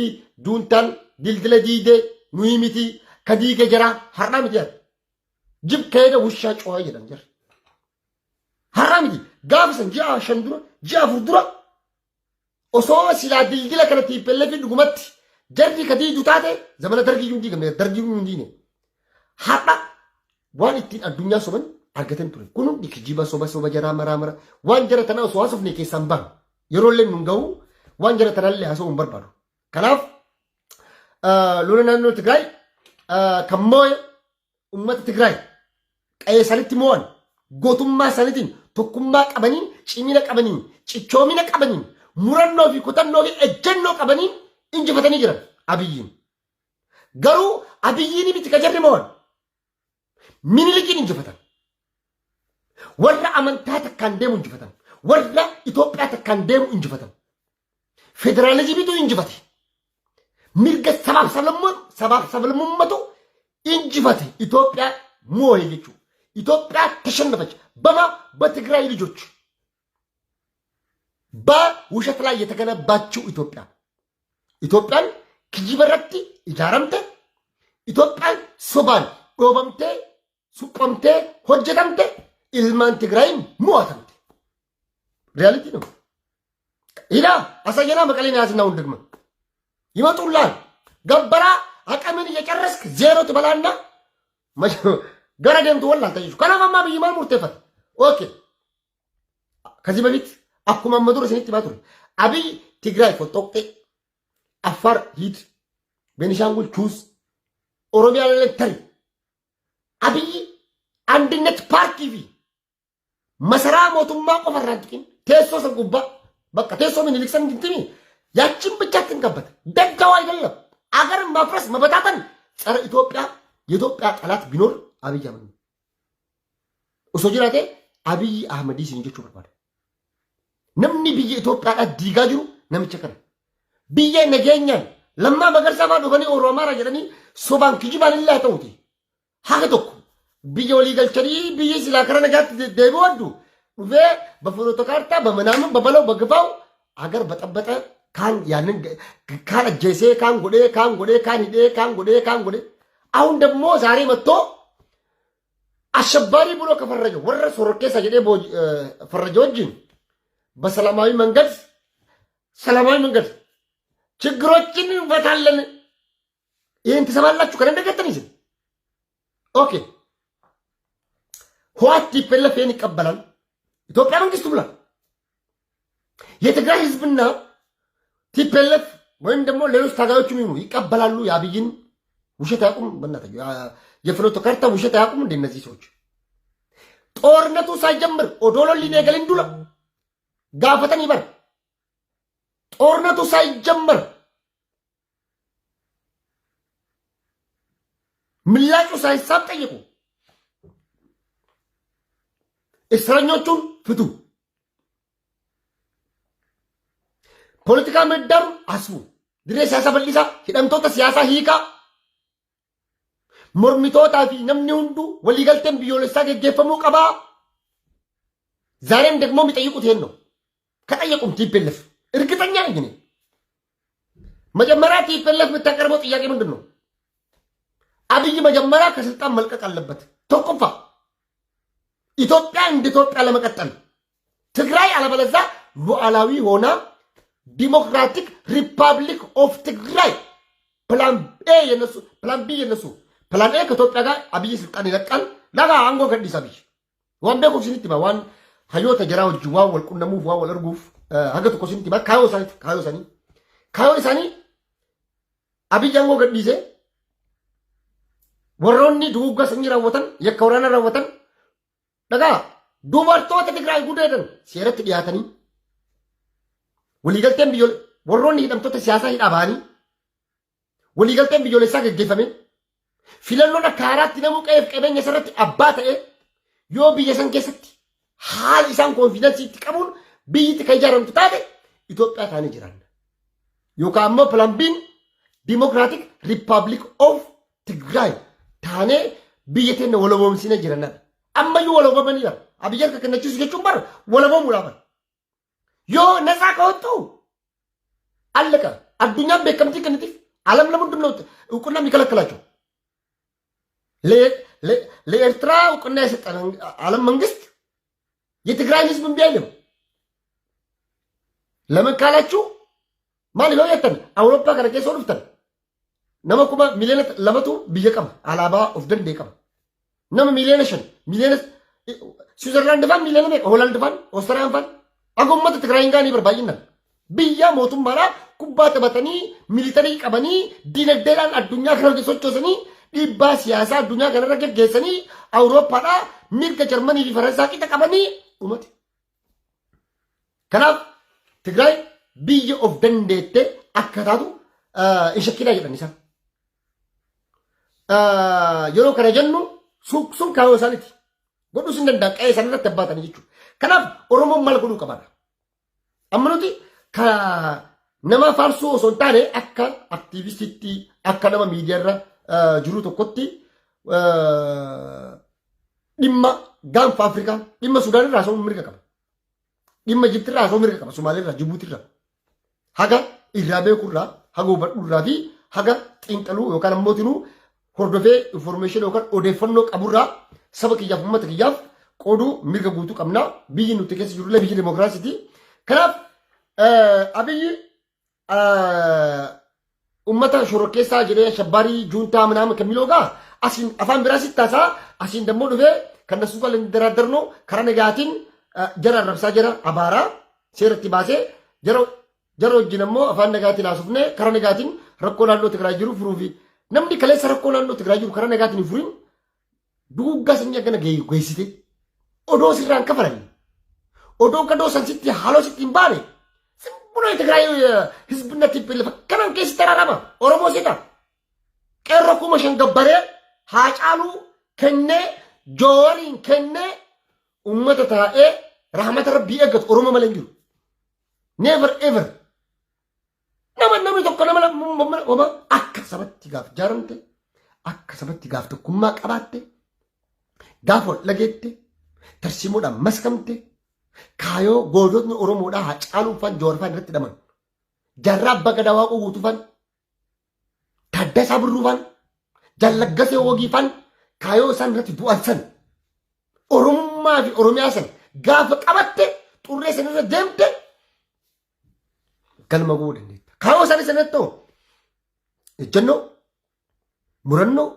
juuntaan dildila diidee nuyi miti ka diige jira har'aa miti jedhan. ጅብ ከሄደ ውሻ ጮኸ jedhan jira. Har'aa miti, gaafa san ji'a 5 dura, ji'a 4 dura osoo silaa dildila kana TPLF dhugumatti jarri ka diidu taate zamana dargii hin diigamne, dargii hin diine. Har'a waan ittiin addunyaa soban argatan ture. Kun hundi kijiba soba soba jaraa maraa mara waan jara tanaa osoo haasofne keessaan baanu yeroo illee nun gahu waan jara tanallee haasa'uu hin barbaadu. Kanaaf lola naannoo Tigraay kan moo'e uummata Tigraay qe'ee isaaniitti moo'an gootummaa isaaniitiin tokkummaa qabaniin cimina qabaniin cichoomina qabaniin murannoo fi kutannoo fi ejjennoo qabaniin injifatanii jiran Abiyyiin. Garuu Abiyyiin miti ka jarri moo'an. Minilikiin injifatan. Warra amantaa takkaan deemu injifatan. Warra Itoophiyaa takkaan deemu injifatan. Federaalizimiitu injifate. Mirga sabaaf sablammoo sabaaf sablammummatu injifate. Itoophiyaa moo'e jechuudha. Itoophiyaa ተሸነፈች። በማ በትግራይ ልጆች በውሸት ላይ የተገነባችው ኢትዮጵያ Itoophiyaan kijiba irratti ijaaramte, Itoophiyaan sobaan dhoobamtee, suphamtee, hojjetamte ilmaan Tigraayin mo'atamte. Reality ነው። ሂዳ አሳየና መቀሌን ያዝና አሁን ደግሞ ይመጡላል። ገበራ አቅምን እየጨረስክ ዜሮ ትበላና gara deemtu wallaalta jechuudha. Kanaaf amma Abiyyi maal murteeffate? Okay. ከዚህ በፊት akkuma amma dura isinitti himaa ture. Abiy Tigraay foxoqqee, Affaar ሂድ, Beenishaangul choose, Oromiyaa lee tari. Abiy አንድነት ፓርቲ fi masaraa mootummaa qofa irraa tuqin teessoo san gubbaa bakka teessoo Minilik san intimi ያችን ብቻ ትንከበት ደጋው አይደለም አገር ማፍረስ መበታተን ጸረ ኢትዮጵያ የኢትዮጵያ ጠላት ቢኖር አብይ አህመድ ነው። Osoo jiraate Abiy Ahmedii isin jechuu barbaada. Namni biyya Itoophiyaadhaa diigaa jiru namicha kana. Biyya nageenyaan Lammaa Magarsaa fa'aa dhufanii Oromoo Amaaraa jedhanii sobaan kijibaan illee haa ta'uti. Haga tokko biyya walii galchanii biyyi silaa karaa nagaatti deebi'u addu dhufee በፍኖተ ካርታ በምናምን በበለው በግፋው አገር በጠበጠ kaan ያንን kaan ajjeesee kaan godhee kaan godhee kaan hidhee kaan godhee kaan godhee አሁን ደግሞ ዛሬ መጥቶ አሸባሪ ብሎ ከፈረጀው warra shororkeessa jedhee ፈረጀ wajjin በሰላማዊ መንገድ ሰላማዊ መንገድ ችግሮችን እንፈታለን። ይህን ትሰማላችሁ? ከነ እንደገጠን ይዝን okay ህወሓት TPLF ይህን ይቀበላል። ኢትዮጵያ መንግስቱ ብሏል። የትግራይ ህዝብና TPLF ወይም ደግሞ ሌሎች ታጋዮችም ይሁኑ ይቀበላሉ። የአብይን ውሸት አያውቁም። በእናትህ የፍኖተ ካርታ ውሸት አያውቁም። እንደ እነዚህ ሰዎች ጦርነቱ ሳይጀምር odoo lolli hin eegalin dura gaafatanii bar ጦርነቱ ሳይጀመር ምላጩ ሳይሳብ ጠየቁ። እስረኞቹን ፍቱ፣ ፖለቲካ ምህዳሩ አስፉ፣ dirree siyaasaa bal'isaa, hidhamtoota siyaasaa hiikaa, mormitootaa fi namni hunduu waliigalteen biyyoolessaa geggeeffamuu qabaa። ዛሬም ደግሞ የሚጠይቁት ይሄን ነው። ከጠየቁም TPLF እርግጠኛ ነኝ እኔ መጀመሪያ TPLF የምታቀርበው ጥያቄ ምንድን ነው? አብይ መጀመሪያ ከስልጣን መልቀቅ አለበት። Tokkoffaa ኢትዮጵያ እንደ ኢትዮጵያ ለመቀጠል ትግራይ አለበለዛ ሉዓላዊ ሆና Democratic Republic of Tigray plan A የነሱ plan B የነሱ plan A ከኢትዮጵያ ጋር አብይ ስልጣን ይለቃል። laga aangoo gadhiisa አብይ waan beekuuf isinitti hima waan hayyoota jaraa wajjin waan wal qunnamuuf waan wal arguuf haga tokko isinitti hima kaayoo isaanii kaayoo isaanii kaayoon isaanii Abiy aangoo gadhiisee warroonni duguuggaa sanyii raawwatan yakka waraanaa raawwatan dhagaa dubartoota Tigraay gudeedan seeratti dhiyaatanii waliigalteen biyyoole warroonni hidhamtoota siyaasaa hidhaa bahanii waliigalteen biyyoolessaa geggeeffame filannoon akka haaraatti namuu qe'eef qabeenya isarratti abbaa ta'e yoo biyya san keessatti haala isaan confidence itti qabuun biyyi itti kan ijaaramtu taate Itoophiyaa taanee jiraanna. Yookaan ammoo plan B'n Democratic Republic of Tigray taanee biyya teenya walaboomsinee jirannaadha. Ammayyuu walaboomanii jira. Abiyyi harka kennachiisu jechuun bara walaboomuudhaa bara. Yoo ነፃ ከወጡ አለቀ። አዱኛም beekamtii kennitiif ዓለም ለምንድን ነው እውቅና የሚከለክላቸው? ለኤርትራ እውቅና የሰጠ ዓለም መንግስት የትግራይን ህዝብ እምቢ አይልም። ለምን ካላችሁ maal yoo jettan Awurooppaa kana keessa dhuftan nama 2,000,000 tu biyya qaba alaabaa of danda'e qaba. Nama 5 miliyoona Siwiizerlaand faan miiliyoona meeqa? Hoolaand faan, Oostiriyaan faan. Haga uummata Tigraay hin gaanii barbaay'inaan. Biyya mootummaadhaa kubbaa taphatanii, militarii qabanii, dinagdeedhaan addunyaa kana hojii sochoosanii, dhiibbaa siyaasaa addunyaa kanarra geggeessanii, Awurooppaadhaa mirga Jarmanii fi Faransaa qixa qabanii dhumate. Kanaaf Tigraay biyya of dandeette akka taatu hin shakkinaa jedhan isaan. Yeroo kana jennu sun kaayyoo isaaniiti. Godhuus hin danda'an, qe'ee isaanii irratti abbaatanii jechuudha. Kanaaf Oromoon maal godhuu qabaadha? Amma nuti ka nama faarsuu osoo hin taane, akka aktiivistiitti, akka nama miidiyaarra jiru tokkotti, dhimma gaanfa Afrikaa, dhimma Sudaan irraa haasa'uun mirga qaba. Dhimma Ijipti irraa haasa'uun mirga qaba. Sumaalee irraa, Jibuuti irraa. Haga irraa beekurraa, haga hubadhurraa fi haga xiinxaluu yookaan ammoo tinuu hordofee information yookaan odeeffannoo qaburraa saba kiyyaaf, uummata kiyyaaf qooduu mirga guutuu qabna. Biyyi nuti keessa jirullee biyya dimokiraasiiti. Kanaaf Abiyyi uummata shororkeessaa jedhee shabbaarii juuntaa ምናምን ከሚለው ጋር asiin afaan biraa sitti taasaa, asiin dammoo dhufee kan nasu ጋር ልንደራደር ነው karaa nagaatiin jara arrabsaa, jara abaaraa, seeratti baasee jara wajjin ammoo afaan nagaatiin haasofnee karaa nagaatiin rakkoo naannoo Tigraay jiru furuufi. Namni kaleessa rakkoo naannoo Tigraay jiru karaa nagaatiin hin furin, duuggaa sanyii akkana geessite, odoo sirraan kafalan, odoo gadoo san sitti haaloo sitti hin baane, simbuna Tigraay ህዝብና TPLF akkanaan keessatti araarama Oromoo sita qeerroo 5,000 gabbaree, Haacaaluu kennee, Joowariin kennee, ummata taa'ee rahmata Rabbii eeggatu Oromoo malee hin jiru. Never ever. Nama namni tokko nama oma akka sabatti gaaf jaaramte, akka sabatti gaaf tokkummaa qabaatte, gaaf wal dhageette, tarsiimoodhaan maskamte, kaayoo goototni Oromoodhaa Haacaaluu faan, Joowar faan irratti hidhaman. Jaarraa Abbaa Gadaa Waaqoo Guutuu faan, Taaddasaa Birruu faan, Jallaggasee Wogii faan kaayoo isaan irratti du'an san, Oromummaa fi Oromiyaa san gaafa qabatte, xurree san irra deemte, galma ga'uu dandeetta. Kaayoo isaanii sanatti ta'u ejjennoo, murannoo,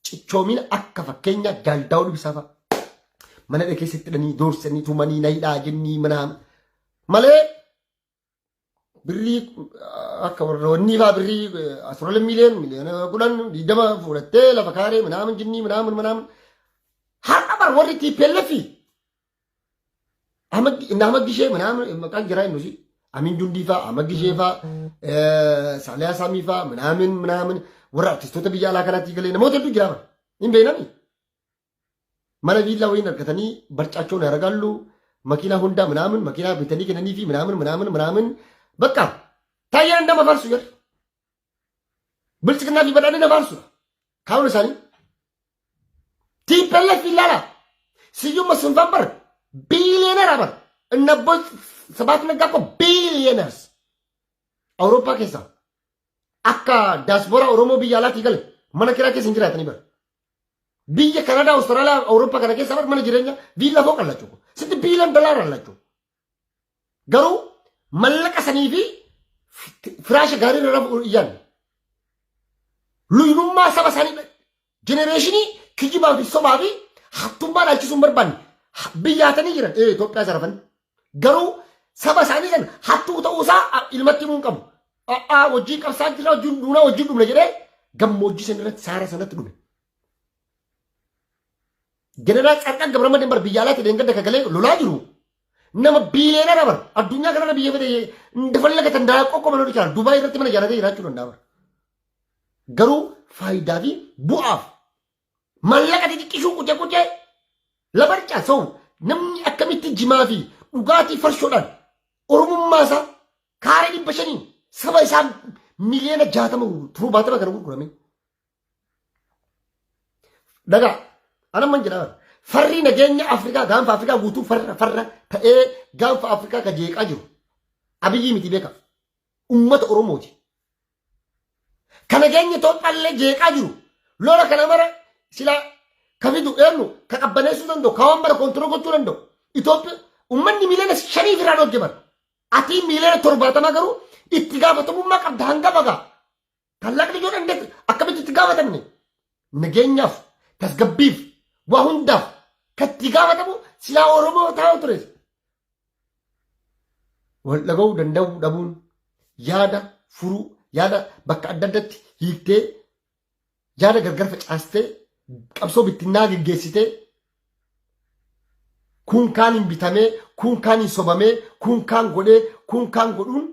cichoomina akka fakkeenya Jaaldaawuu Ibsaa fa'a. Mana dhee keessatti hidhanii doorsanii tumanii na hidhaa jennii mana malee birrii akka warra wanni fa'aa birrii 12 miiliyoon, miiliyoona 10, 20 fudhattee lafa kaaree ምናምን jinnii ምናምን ምናምን. Har'a bar warri TPLF Ahmad Gishee ምናምን maqaan jiraa inni Amin Jundii fa'aa, Ahmad Gishee fa'aa, Saaliyaa Saamii fa'aa ምናምን ምናምን warra artistoota biyya alaa kanaatti galee namoota hedduu jira bara hin beeknami. Mana viillaa wayiin argatanii barcaachoon ያደርጋሉ. መኪና Honda ምናምን መኪና bitanii kennanii fi ምናምን ምናምን ምናምን በቃ taayyeen nama faarsu jedhu. Bilchiginaa fi badhaadhina faarsu. Kaawwan isaanii. TPLF ilaala. Siyyuma sunfaan bar billionaire bar. Innabbo Sabaat Naggaa ko billionaires. Awurooppaa keessaa akka daasporaa Oromoo biyya alaatii gale mana kiraa keessa hin jiraatanii bara. Biyya Kanadaa, Awustiraaliyaa, Awurooppaa kana keessa mana jireenya viillaa fooq allachuu. Sitti biiliyoon dolaara allachuu. Garuu mallaqa sanii fi firaasha gaarii irra rafuu iyyaan. Luynummaa saba isaanii generation kijibaa fi sobaa fi hattummaa dhaalchisuu hin barbaanne. Biyya hatanii jiran Itoophiyaa sarafan. Garuu saba isaanii san hattuu ta'uusaa ilmatti himuu hin qabu. A'aa, wajjin qabsaa jira, wajjin duunaa, wajjin dhumne jedhee gammoojjii san irratti saara sanatti dhume. Jeneraal Tsarqaan Gabramadeen bar biyya alaatti deengadda kagalee lolaa jiru. Nama billionaire bar addunyaa kanarra biyya fedhe እንደፈለገ ተንደላቆ መኖር ይችላል. Dubaay irratti mana ijaaratee jiraachuu danda'a bar. Garuu faayidaa fi bu'aaf mallaqa xixiqqishuu qucee qucee labarcaa sa'u namni akkamitti jimaa fi dhugaatii farshoodhaan oromummaa isaa kaaree 500n saba isaa miliyoona 60 70 kana gurgurame. Dhagaa anamman jedhaa, farri nageenya Afrikaa, gaanfa Afrikaa guutuu farra farra ta'ee gaanfa Afrikaa ka jeeqaa jiru Abiyyii miti, beeka, ummata Oromooti. Ka nageenya Itoophiyaallee jeeqaa jiru, lola kana mara sila ka fidu eenyu, ka qabbaneessuu danda'u, ka waan bara control gochuu danda'u Itoophiyaa ummanni miliyoona 5 irraa dhogge bara. Ati miliyoona 70 garuu itti gaafatamummaa qabda hanga bagaa. Tallaqni yoo dandeette akkamitti itti gaafatamne nageenyaaf, tasgabbiif, waa hundaaf. Katti gaafatamu silaa Oromoo taa'u ture. Wal dhaga'uu danda'uu dhabuun, yaada furuu, yaada bakka adda addatti hiiktee, yaada gargar facaastee, qabsoo bittinnaa geggeessitee, kun kaan hin bitamee, kun kaan hin sobamee, kun kaan godhee, kun kaan godhuun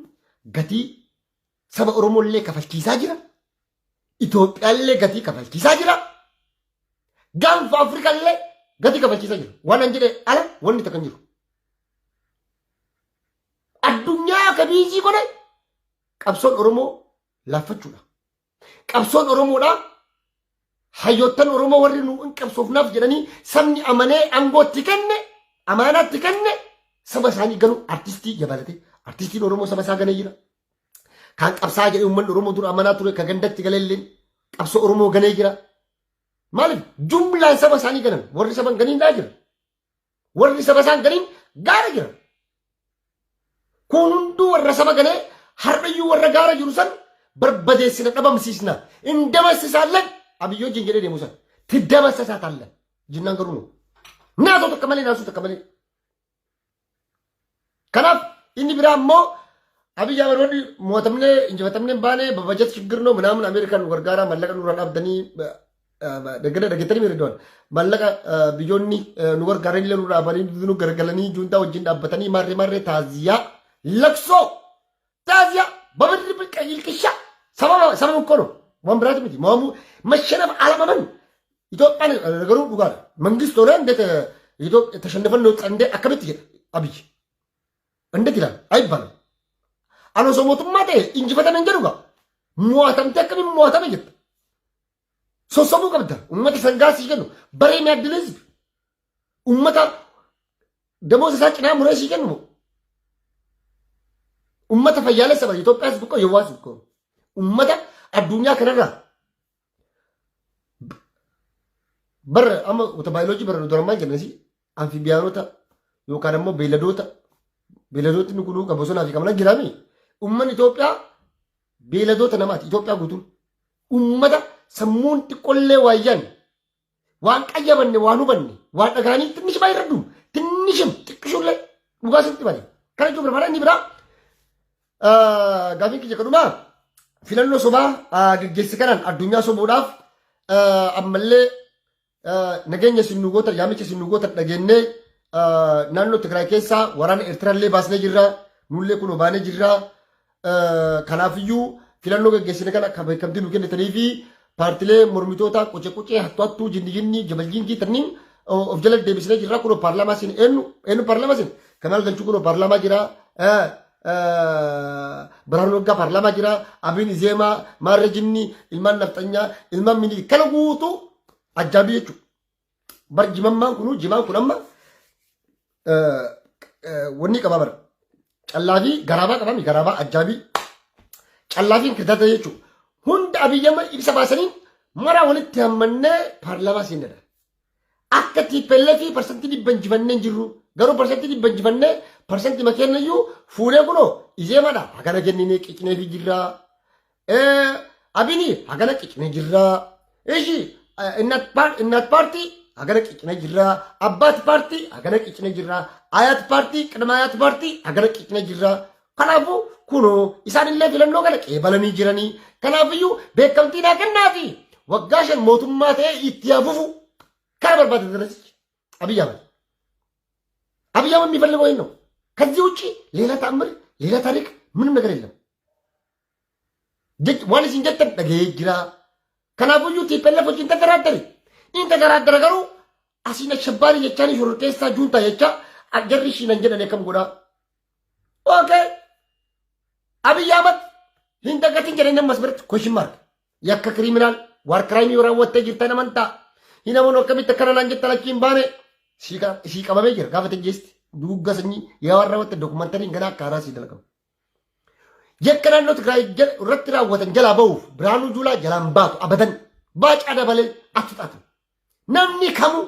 gatii saba Oromoo illee kafalchiisaa jira. Itoophiyaallee gatii kafalchiisaa jira. Gaanfa Afrikaallee gatii kafalchiisaa jira. Waan an jedhe ala wanni takka hin jiru. Addunyaa akka biizii godhe qabsoon Oromoo laaffachuudha. Qabsoon Oromoodhaa hayyoottan Oromoo warri nu hin qabsoofnaaf jedhanii sabni amanee aangootti kenne, amaanaatti kenne, saba isaanii ganuu artistii jabalatee, artistiin Oromoo saba isaa ganee jira. Kan qabsaa jedhee uummanni Oromoo dura amanaa ture ka gandatti galeelleen qabsoo Oromoo ganee jira. Maaliif jumlaan saba isaanii ganan? Warri saba hin ganiin daa jira. Warri saba isaan ganiin gaara jira. Kun hunduu warra saba ganee har'ayyuu warra gaara jiru san barbadeessina, dhabamsiisna. Hin damassisaallan Abiyyoo wajjin jedhee deemu san. Tiddamassasaa taallan. Jinnaan garuu nu. Naasoo takka malee, naasoo takka malee. Kanaaf inni biraa immoo Abiy Ahmed warri mo'atamnee injifatamnee hin baane babajet shiggir noo minaamin Ameerikaan nu gargaaraa, mallaqa nurraa dhaabdanii dhaggeeffatan dhaggeettanii miidhagdoon mallaqa biyyoonni nu gargaaran illee nurraa dhaabanii nu gargalanii juuntaa wajjin dhaabbatanii maarree maarree taaziyaa laksoo taaziyaa babirri ilqisha sababa sababa kono waan biraati miti mo'amuu mashanaf alamaman Itoophiyaan garuu dhugaadha. Mangist ሆነ እንዴት ኢትዮጵያ ተሸንፈን ነው እንዴ akkamitti jedha Abiy? እንዴት ይላል? አይባልም። Ani osoo mootummaa ta'e injifatame hin jedhu gaa. Mo'atamtee akkamiin mo'atame jetta? Sossobuu qabda. Uummata sangaa sii kennu. Baree mi'aaddil hizbi. Uummata damooza isaa cinaa muree sii kennu. Uummata fayyaalessa bara Itoophiyaas buqqoo Yowwaas buqqoo. Uummata addunyaa kanarraa bara amma wata baayoloojii bara duramaan jennasi amfibiyaanota yookaan ammoo beeyladoota, beeyladootni kunuu kan bosonaa fi kan mana jiraami. Uummanni Itoophiyaa beeyladoota namaati. Itoophiyaa guutuun uummata sammuun xiqqollee waayyaan waan qayyabanne, waan hubanne, waan dhagaanii tinnish baay'ee irra tinnishim xiqqishullee dhugaa sitti bane. Kana jechuun barbaada. Inni biraa gaafiin kiyya kadhumaa, filannoo sobaa geggeesse kanaan addunyaa sobuudhaaf ammallee nageenya isin nu gootan, yaamicha isin nu gootan dhageenyee naannoo Tigraay keessaa waraana Eertiraallee baasnee jirra, nullee kunoo baanee jirra. Kanaafiyyuu filannoo geggeessine kana kan beekamtii nu kennitanii fi paartilee mormitoota quce qucee, hattu hattuu, jinni jinni, jabaljingii tanniin of jala deebisnee jirra. Kunoo paarlaamaa isin eenyu eenyu paarlaamaa isin Kamaal Galchuu kunoo paarlaamaa jira. Birhaanuu Naggaa paarlaamaa jira. Abiin Izeemaa, Maarree Jinni, ilmaan Nafxanyaa, ilmaan Minilik kana guutuu ajjaabii jechuudha. Bar jimammaan kunuu jimaan kun amma wanni qabaa bara. Callaa fi garaabaa qabami, garaabaa ajjaabii. Callaa fi inkirtaata jechuudha. Hunda Abiyyi amma ibsa baasanii maraa walitti hammannee paarlaamaa seenedha. Akka TPLF 100% injifannee hin jirru. Garuu 100% injifannee parsantii makeennayyuu fuunee kunoo Izeemadha. Hagana kenninee qicnee fi jirraa. Abini hagana qicnee jirraa. Ishi Innaat paartii hagana qicnee jirraa. Abbaat paartii hagana qicnee jirraa. Ayaat paartii, qidma Ayaat paartii hagana qicnee jirraa. Kanaafuu kunoo isaanillee filannoo kana qeebalanii jiranii. Kanaafiyyuu beekamtii naa kennaafi waggaa 5 mootummaa ta'ee itti hafufu kana barbaada darasichi Abiy Ahmed. አብይ አህመድ የሚፈልገው ይሄን ነው። ከዚህ ውጪ ሌላ ተአምር፣ ሌላ ታሪክ ምንም ነገር የለም። Waan isin jettan dhaga'ee jira. Kanaafuyyuu TPLF wajjin ተደራደሪ. Inni ተደራደረ garuu asiin ashabbaarii jechaan shororkeessaa juuntaa jecha jarri ishiinan jedhan akkam godhaa? Okay. Abiy Ahmed hin dagatin jedhanii ammas biratti question mark. Yakka criminal war crime raawwattee jirtan amantaa. Hin amanu, akkamitti akkana naan jettan achi hin baane. Sii qabamee jira gaafa tajjeesti. Duugga sanyii yaa waan raawwatte dokumentariin ganaa akka haaraa sii dalagamu. Yakka naannoo Tigraay irratti raawwatan jalaa bahuuf Birhaanuu Juulaa jalaan baatu abadan, baacaa dabalee atu xaatu. Namni kamuu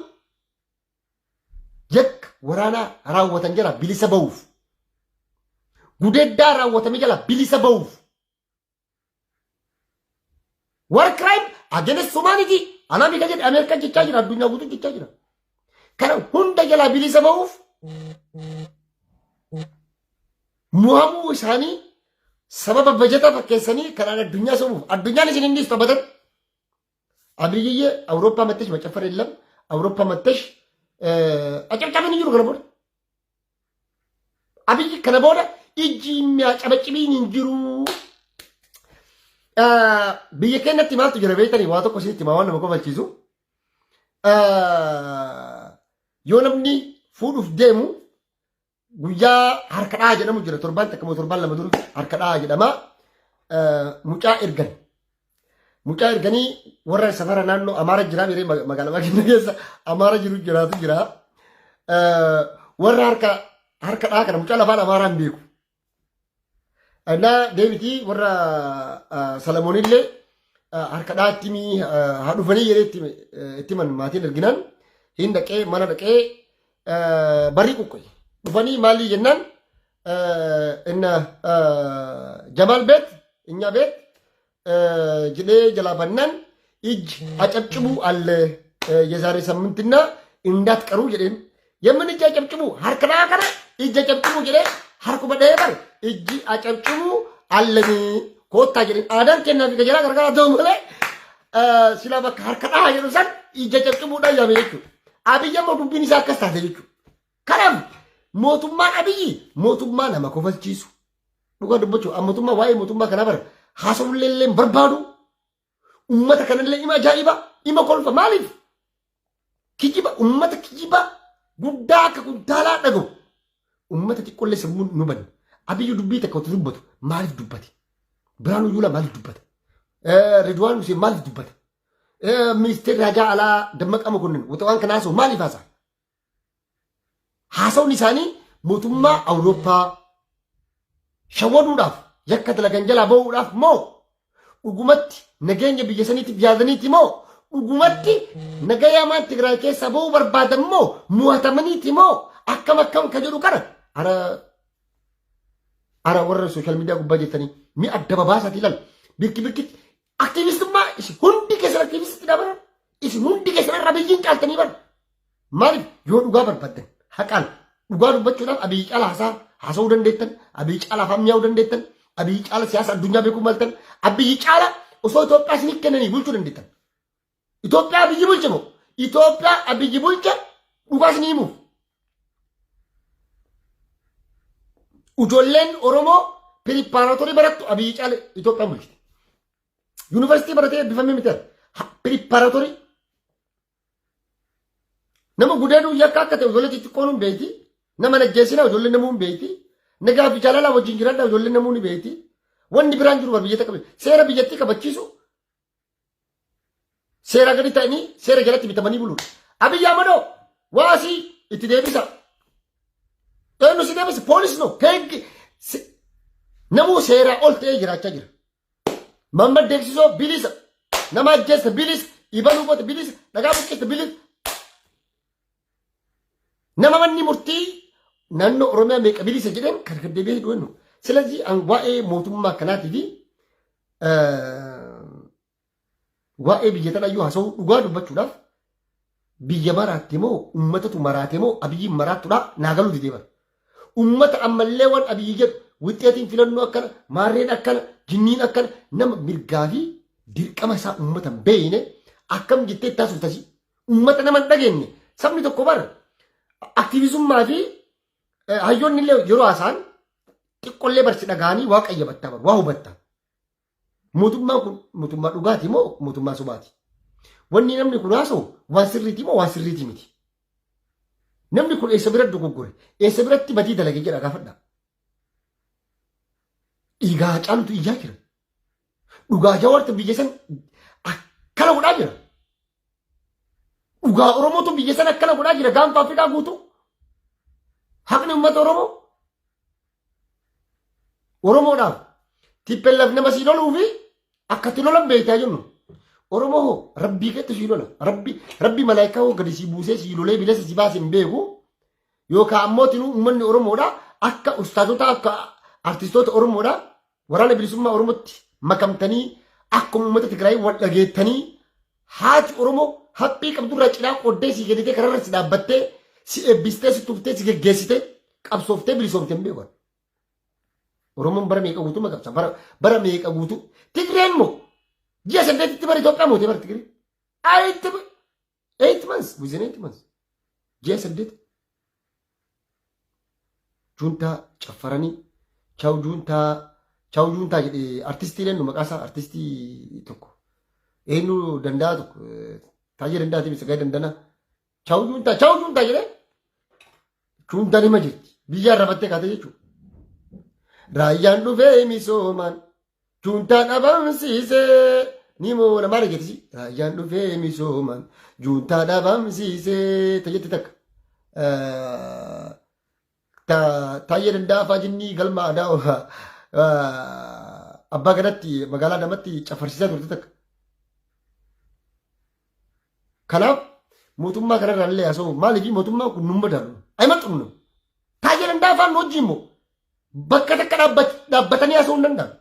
yakka waraanaa raawwatan jala bilisa bahuuf, gudeeddaa raawwatame jala bilisa bahuuf, war crime against humanity anaami kan jedhe Ameerikaan jechaa jira, addunyaa guutuu jechaa jira. Kana hunda jalaa bilisa ba'uuf mo'amuu isaanii sababa bajataa fakkeessanii kanaan addunyaa sobuuf addunyaan isin hin dhiistu abadan. Abiyyiyyee Awurooppaa mattesh macaffar የለም Awurooppaa mattesh acabcabin hin jiru kana booda. Abiyyi kana booda ijji mi'aacabacibiin hin jiru. Biyya keenyatti maaltu jira beektanii waa tokko isinitti himaa waan nama kofalchiisu. Yoo namni fuudhuuf deemu guyyaa harka dhahaa jedhamu jira torbaan takka moo torbaan lama dura harka dhahaa jedhama. Mucaa ergan. Mucaa erganii warra safara naannoo Amaara jira miree magaalaa keenya keessa Amaara jiru jiraatu jira. Warra harka harka dhahaa kana mucaa lafaan Amaaraa hin beeku. እና deebitii warra Salamoonillee harka dhahaatti haa dhufanii jedhee itti himan maatiin erginaan hin dhaqee mana dhaqee barrii quqqe. Dhufanii maalii jennaan inna Jamaal beet እኛ ቤት jedhee jalaa bannaan እጅ አጨብጭቡ አለ የዛሬ ሳምንትና እንዳትቀሩ jedheen. የምን እጅ አጨብጭቡ harka dhahaa kana ijji አጨብጭቡ jedhee harkuma dhahee bare ijji አጨብጭቡ አለኒ koottaa jedheen aadaan kennaa fi gajalaa gargaraa ta'u malee silaa bakka harka dhahaa jedhu san ija cabcibuudhaan yaame jechuudha. Abiyyi ammoo dubbiin isaa akkas taate jechuudha. Kanaaf mootummaan Abiyyi mootummaa nama kofalchiisu. Dhugaa dubbachuu mootummaa waa'ee mootummaa kanaa bara haasawullee illee hin barbaadu. Uummata kanallee ima ajaa'iba ima kolfa maaliif? Kijiba uummata kijiba guddaa akka kuntaalaa dhagahu. Uummata xiqqoollee sammuun nu banne. Abiyyi dubbii takka otoo dubbatu maaliif dubbate? Biraanuu Juulaa maaliif dubbata? Ridwaan Hussein maaliif dubbata? Ministeerri Hajaa Alaa Dammaqaa Mokonnin waan kana haasa'u maaliif haasa'a? Haasawni isaanii mootummaa Awurooppaa shawwaduudhaaf yakka dalagan jalaa bahuudhaaf moo dhugumatti nageenya biyya saniitiif yaadaniiti moo dhugumatti nagayamaan Tigraay keessaa bahuu barbaadan moo mo'atamaniiti moo akkam akkam ka jedhu kana ara ara warra social media gubbaa jettanii mi adda babaasaati ilaal birki birkitti aktiivistummaa isin hundi keessan aktiivistii dhaaban isin hundi keessan irra biyyiin caaltanii bara maaliif yoo dhugaa barbaaddan haqaan dhugaa dubbachuudhaaf Abiyyi caala haasaa haasa'uu dandeettan, Abiyyi caala afaan mi'aawuu dandeettan, Abiyyi caala siyaasa addunyaa beekuu maltan, Abiyyi caala osoo Itoophiyaa isinii kennanii bulchuu dandeettan. Itoophiyaa Abiyyi bulche moo Itoophiyaa Abiyyi bulche dhugaa isinii himuuf. Ijoolleen Oromoo preparatory barattu Abiyyi caala Itoophiyaan bulchite. Yuunivarsiitii baratee eebbifamee miti preparatory. Nama gudeeduu yakka akka ta'e ijoollee xixiqqoon hin beeyti. Nama najjeesina ijoollee namuu hin beeyti. Nagaa fi jaalala wajjin jiraadha ijoollee namuu ni beeyti. Wanni biraan jiru biyya takka seera biyyattii kabachiisu seera gadi ta'anii seera jalatti bitamanii buluudha. Abiyyi Ahmadoo waasii itti deebisa. Eenyu si deebisa? Poolis no. Keeggi namuu seeraa ol ta'ee jiraachaa jira. Mammad Deeksisoo bilisa. Nama ajjeesta bilisa. Ibaluu qote bilisa. Dhagaa buqqiste bilisa. Nama manni murtii naannoo Oromiyaa meeqa bilisa jedheen kan gad deebi'ee hidhu eenyu. ስለዚህ waa'ee mootummaa kanaatii fi waa'ee biyya tanaayyuu haasa'uu dhugaa dubbachuudhaaf biyya maraatte moo uummatatu maraate moo Abiyyiin maraattudha naa galuu didee bara. Uummata ammallee waan Abiyyi jedhu wixxeetiin filannoo akkana maarreen akkana jinniin akkana nama mirgaa fi dirqama isaa uummata hin beekne akkam jettee itti haasoftasii uummata nama hin dhageenye sabni tokko bara aktiivizummaa fi hayyoonni illee yeroo haasa'an xiqqollee barsi dhaga'anii waa qayyabattaa bara waa hubattaa. Mootummaan kun mootummaa dhugaati moo mootummaa sobaati? Wanni namni kun haasa'u waan sirriiti moo waan sirriiti miti? Namni kun eessa biratti dogoggore? Eessa biratti badii dalage jedha gaafadha. Dhiigaa caalutu iyyaa jira. Dhugaa Jawaartu biyya san akkana godhaa jira. Dhugaa Oromootu biyya san akkana godhaa jira gaanfa Afrikaa guutuu. Haqni uummata Oromoo Oromoodhaaf TPLF nama sii loluu fi akka itti lolan beektaa jennu. Oromoo hoo rabbii keetti sii lola. Rabbi rabbi malaayikaa hoo gadi sii buusee sii lolee bilisa si baase hin beeku. Yookaan ammoo tinuu uummanni Oromoodha akka ustaazota akka artistoota Oromoodha waraana bilisummaa Oromootti makamtanii akkuma uummata Tigraay wal dhageettanii haati Oromoo Haphii qabdurraa cinaa qooddee si kennitee kararra si dhaabbattee si eebbistee si tuftee si geggeessitee qabsooftee bilisoomte hin beeku. Oromoon bara meeqa guutuu maqabsa bara meeqa guutuu. Tigreen moo ji'a 8tti bara Itoophiyaa mootee bara Tigree. 8 months, within 8 months, ji'a 8. Juuntaa caffaranii, "Chaaw juuntaa, chaaw juuntaa" jedhee artistii eenyu maqaa isaa, artistii tokko eenyu danda'a tokko, Taajee Danda'aatii Sagalee Dandana, "Chaaw juuntaa, chaaw juuntaa" jedhee juuntaan hima jirti biyya arrabattee kaatee jechuudha. Raayyaan dhufee misoomaan juuntaa dhabamsiisee ni moona maal jettisi, raayyaan dhufee misoomaan juuntaa dhabamsiisee tajetti takka. Taayyee Danda'aa fa'aa jinnii galma aadaa abbaa gadatti magaalaa Adamaatti cafarsiisaa turte takka. Kanaaf mootummaa kanarraa illee haasa'u, maaliif mootummaan kun nun madaalu? Ayima xumnu. Taayyee Danda'aa fa'aa nu wajjin immoo bakka takka dhaabbatanii haasa'uu hin danda'an.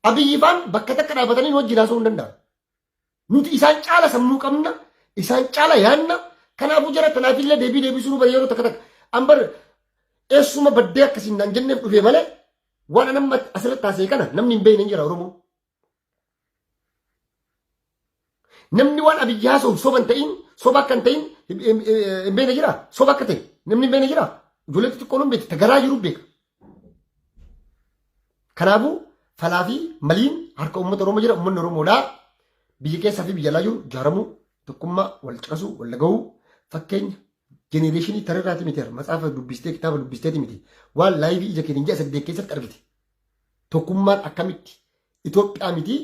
Abiyyi fa'aan bakka takka dhaabbatanii nu wajjin haasa'uu hin danda'an. Nuti isaan caala sammuu qabna, isaan caala yaanna. Kanaafuu jara tanaafillee deebii deebisuu nu bari yeroo takka takka. Ambar eessuma baddee akkasiin naan jenneef dhufee malee waan an amma asirratti haasa'e kana namni hin beekne hin jira Oromoo. Namni waan Abiyyi haasa'u soba hin ta'in, soba akka hin ta'in hin beekne jira. Soba akka ta'e namni hin beekne jira. Ijoollee xixiqqoon hin beekte, garaa jiru beeka. Kanaafuu falaa fi maliin harka uummata Oromoo jira. Uummanni Oromoodhaa biyya keessaa fi biyya alaa jiru ijaaramuu, tokkummaa, wal caqasuu, wal dhaga'uu, fakkeenya generation tararraati miti, matsaafa dubbistee, kitaaba dubbisteeti miti, waan live ija keenya ji'a 8 keessatti argite. Tokkummaan akkamitti Itoophiyaa miti,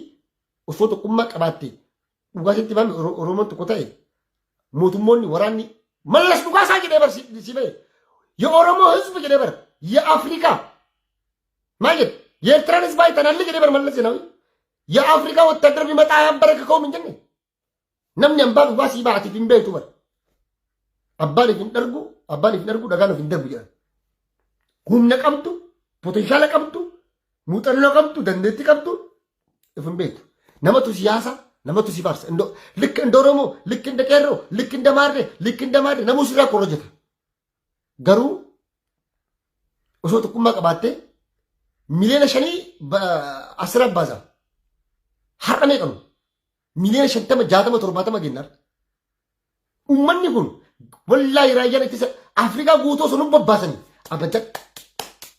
osoo tokkummaa qabaatte, dhugaa sitti baame, Oromoon tokko ta'e, mootummoonni waraanni Mallas dhugaa isaa jedhee bar si ba'e. የኦሮሞ ህዝብ jedhee bar, የአፍሪካ maal jedhe, የኤርትራን ህዝብ አይተናል jedhee bar Mallas Zeenaawi. የአፍሪካ ወታደር ቢመጣ አያንበረክከውም hin jenne. Namni hambaa dhugaa sii baatiif hin beektu bar. Abbaan if hin dhargu, abbaan if hin dhargu, dhagaan of hin darbu jedhan. Humna qabdu, potential qabdu, muuxannoo qabdu, dandeettii qabdu if hin beektu. Namatu siyaasa, namatu si faarsa. ልክ እንደ ኦሮሞ፣ ልክ እንደ ቄሮ፣ ልክ እንደ ማሬ፣ ልክ እንደ ማሬ namuu sirraa korrojata. Garuu osoo tokkummaa qabaattee 5 miliyoona asirra baasa. Har'a meeqanu? 50 miliyoona, 60, 70 gennar. Uummanni kun wallaahi raayyaan ittisa Afrikaa guutuu osoo nu bobbaasanii abadan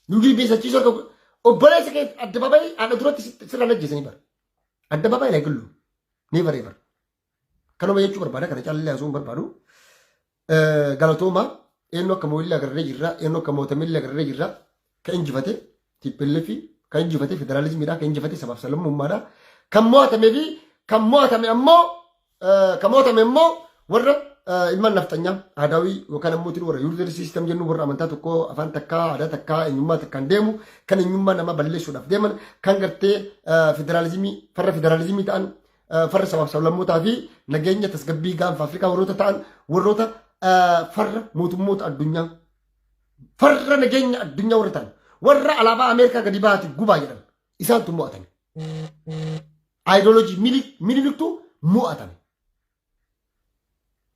nu jilbeessachiisuu harka obboleessa kee addabaabayii haadha duratti sirraan ajjeesanii bara. Addabaabayii laa gillu. Never ever. Kanuma jechuu barbaada, kana caallee haasa'uu hin barbaadu. Galatooma, eenyu akka moo'illee agarree jirra, eenyu akka mootamillee agarree jirra. Kan injifate TPLF, kan injifate federaalizimiidha, kan injifate sabaaf sablammummaadha. Kan mo'atamee fi kan mo'atame ammoo, kan mo'atame immoo warra ilmaan nafxanyaa aadaawii yookaan ammoo warra unitary system jennu, warra amantaa tokko, afaan takkaa, aadaa takkaa, eenyummaa takkaan deemu, kan eenyummaa nama balleessuudhaaf deeman, kan gartee federaalizimii, farra federaalizimii ta'an, farra sabaaf sablammootaa fi nageenya tasgabbii gaanfa Afrikaa warroota ta'an, warroota farra mootummoota addunyaa, farra nageenya addunyaa warra ta'an, warra alaabaa Ameerikaa gadi baati gubaa jedhan, isaantu mo'atame. Ayidooloojii Miniliktu mo'atame.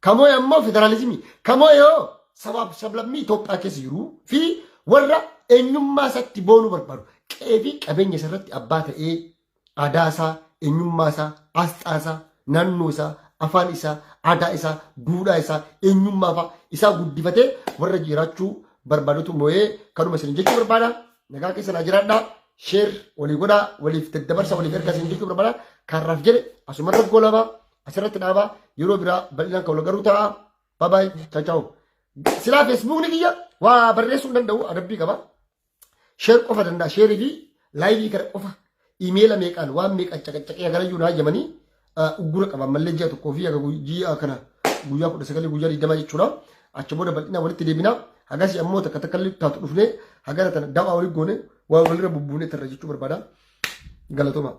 Kamoo ammoo federaalizimii, kamoo yoo sabaaf sablammii Itoophiyaa keessa jiruu fi warra eenyummaa isaatti boonuu barbaadu, qe'ee fi qabeenya isarratti abbaa ta'ee, aadaa isaa, eenyummaa isaa, asxaa isaa, naannoo isaa, afaan isaa, aadaa isaa, duudhaa isaa, eenyummaa fa'a isaa guddifatee warra jiraachuu barbaadutu moo'ee. Kanuma isin jechuu barbaada. Nagaa keessa naa jiraadhaa. Share walii godhaa, waliif daddabarsa, waliif ergaa isin jechuu barbaada. Karraaf jedhe asumarra goolabaa, asirratti dhaabaa, yeroo biraa bal'inaan kan wal garuu ta'a. Bye bye. Ciao ciao. Silaa Facebookni kiyya waa barreessuu hin danda'u, adabbii qaba. Share qofa danda'a. Share fi live kana qofa email meeqaan waan meeqaan caqacaqee agarayyuu naa jamanii uggura qaba ammallee ji'a tokkoo fi haga ji'a kana guyyaa 19, guyyaa 20 jechuudha. Achi booda bal'inaan walitti deebina. Hagasii ammoo takka takka illee taatu dhufnee hagana tana dawaa walii goone waa walirra bubbuunee tarra jechuu barbaada. Galatooma.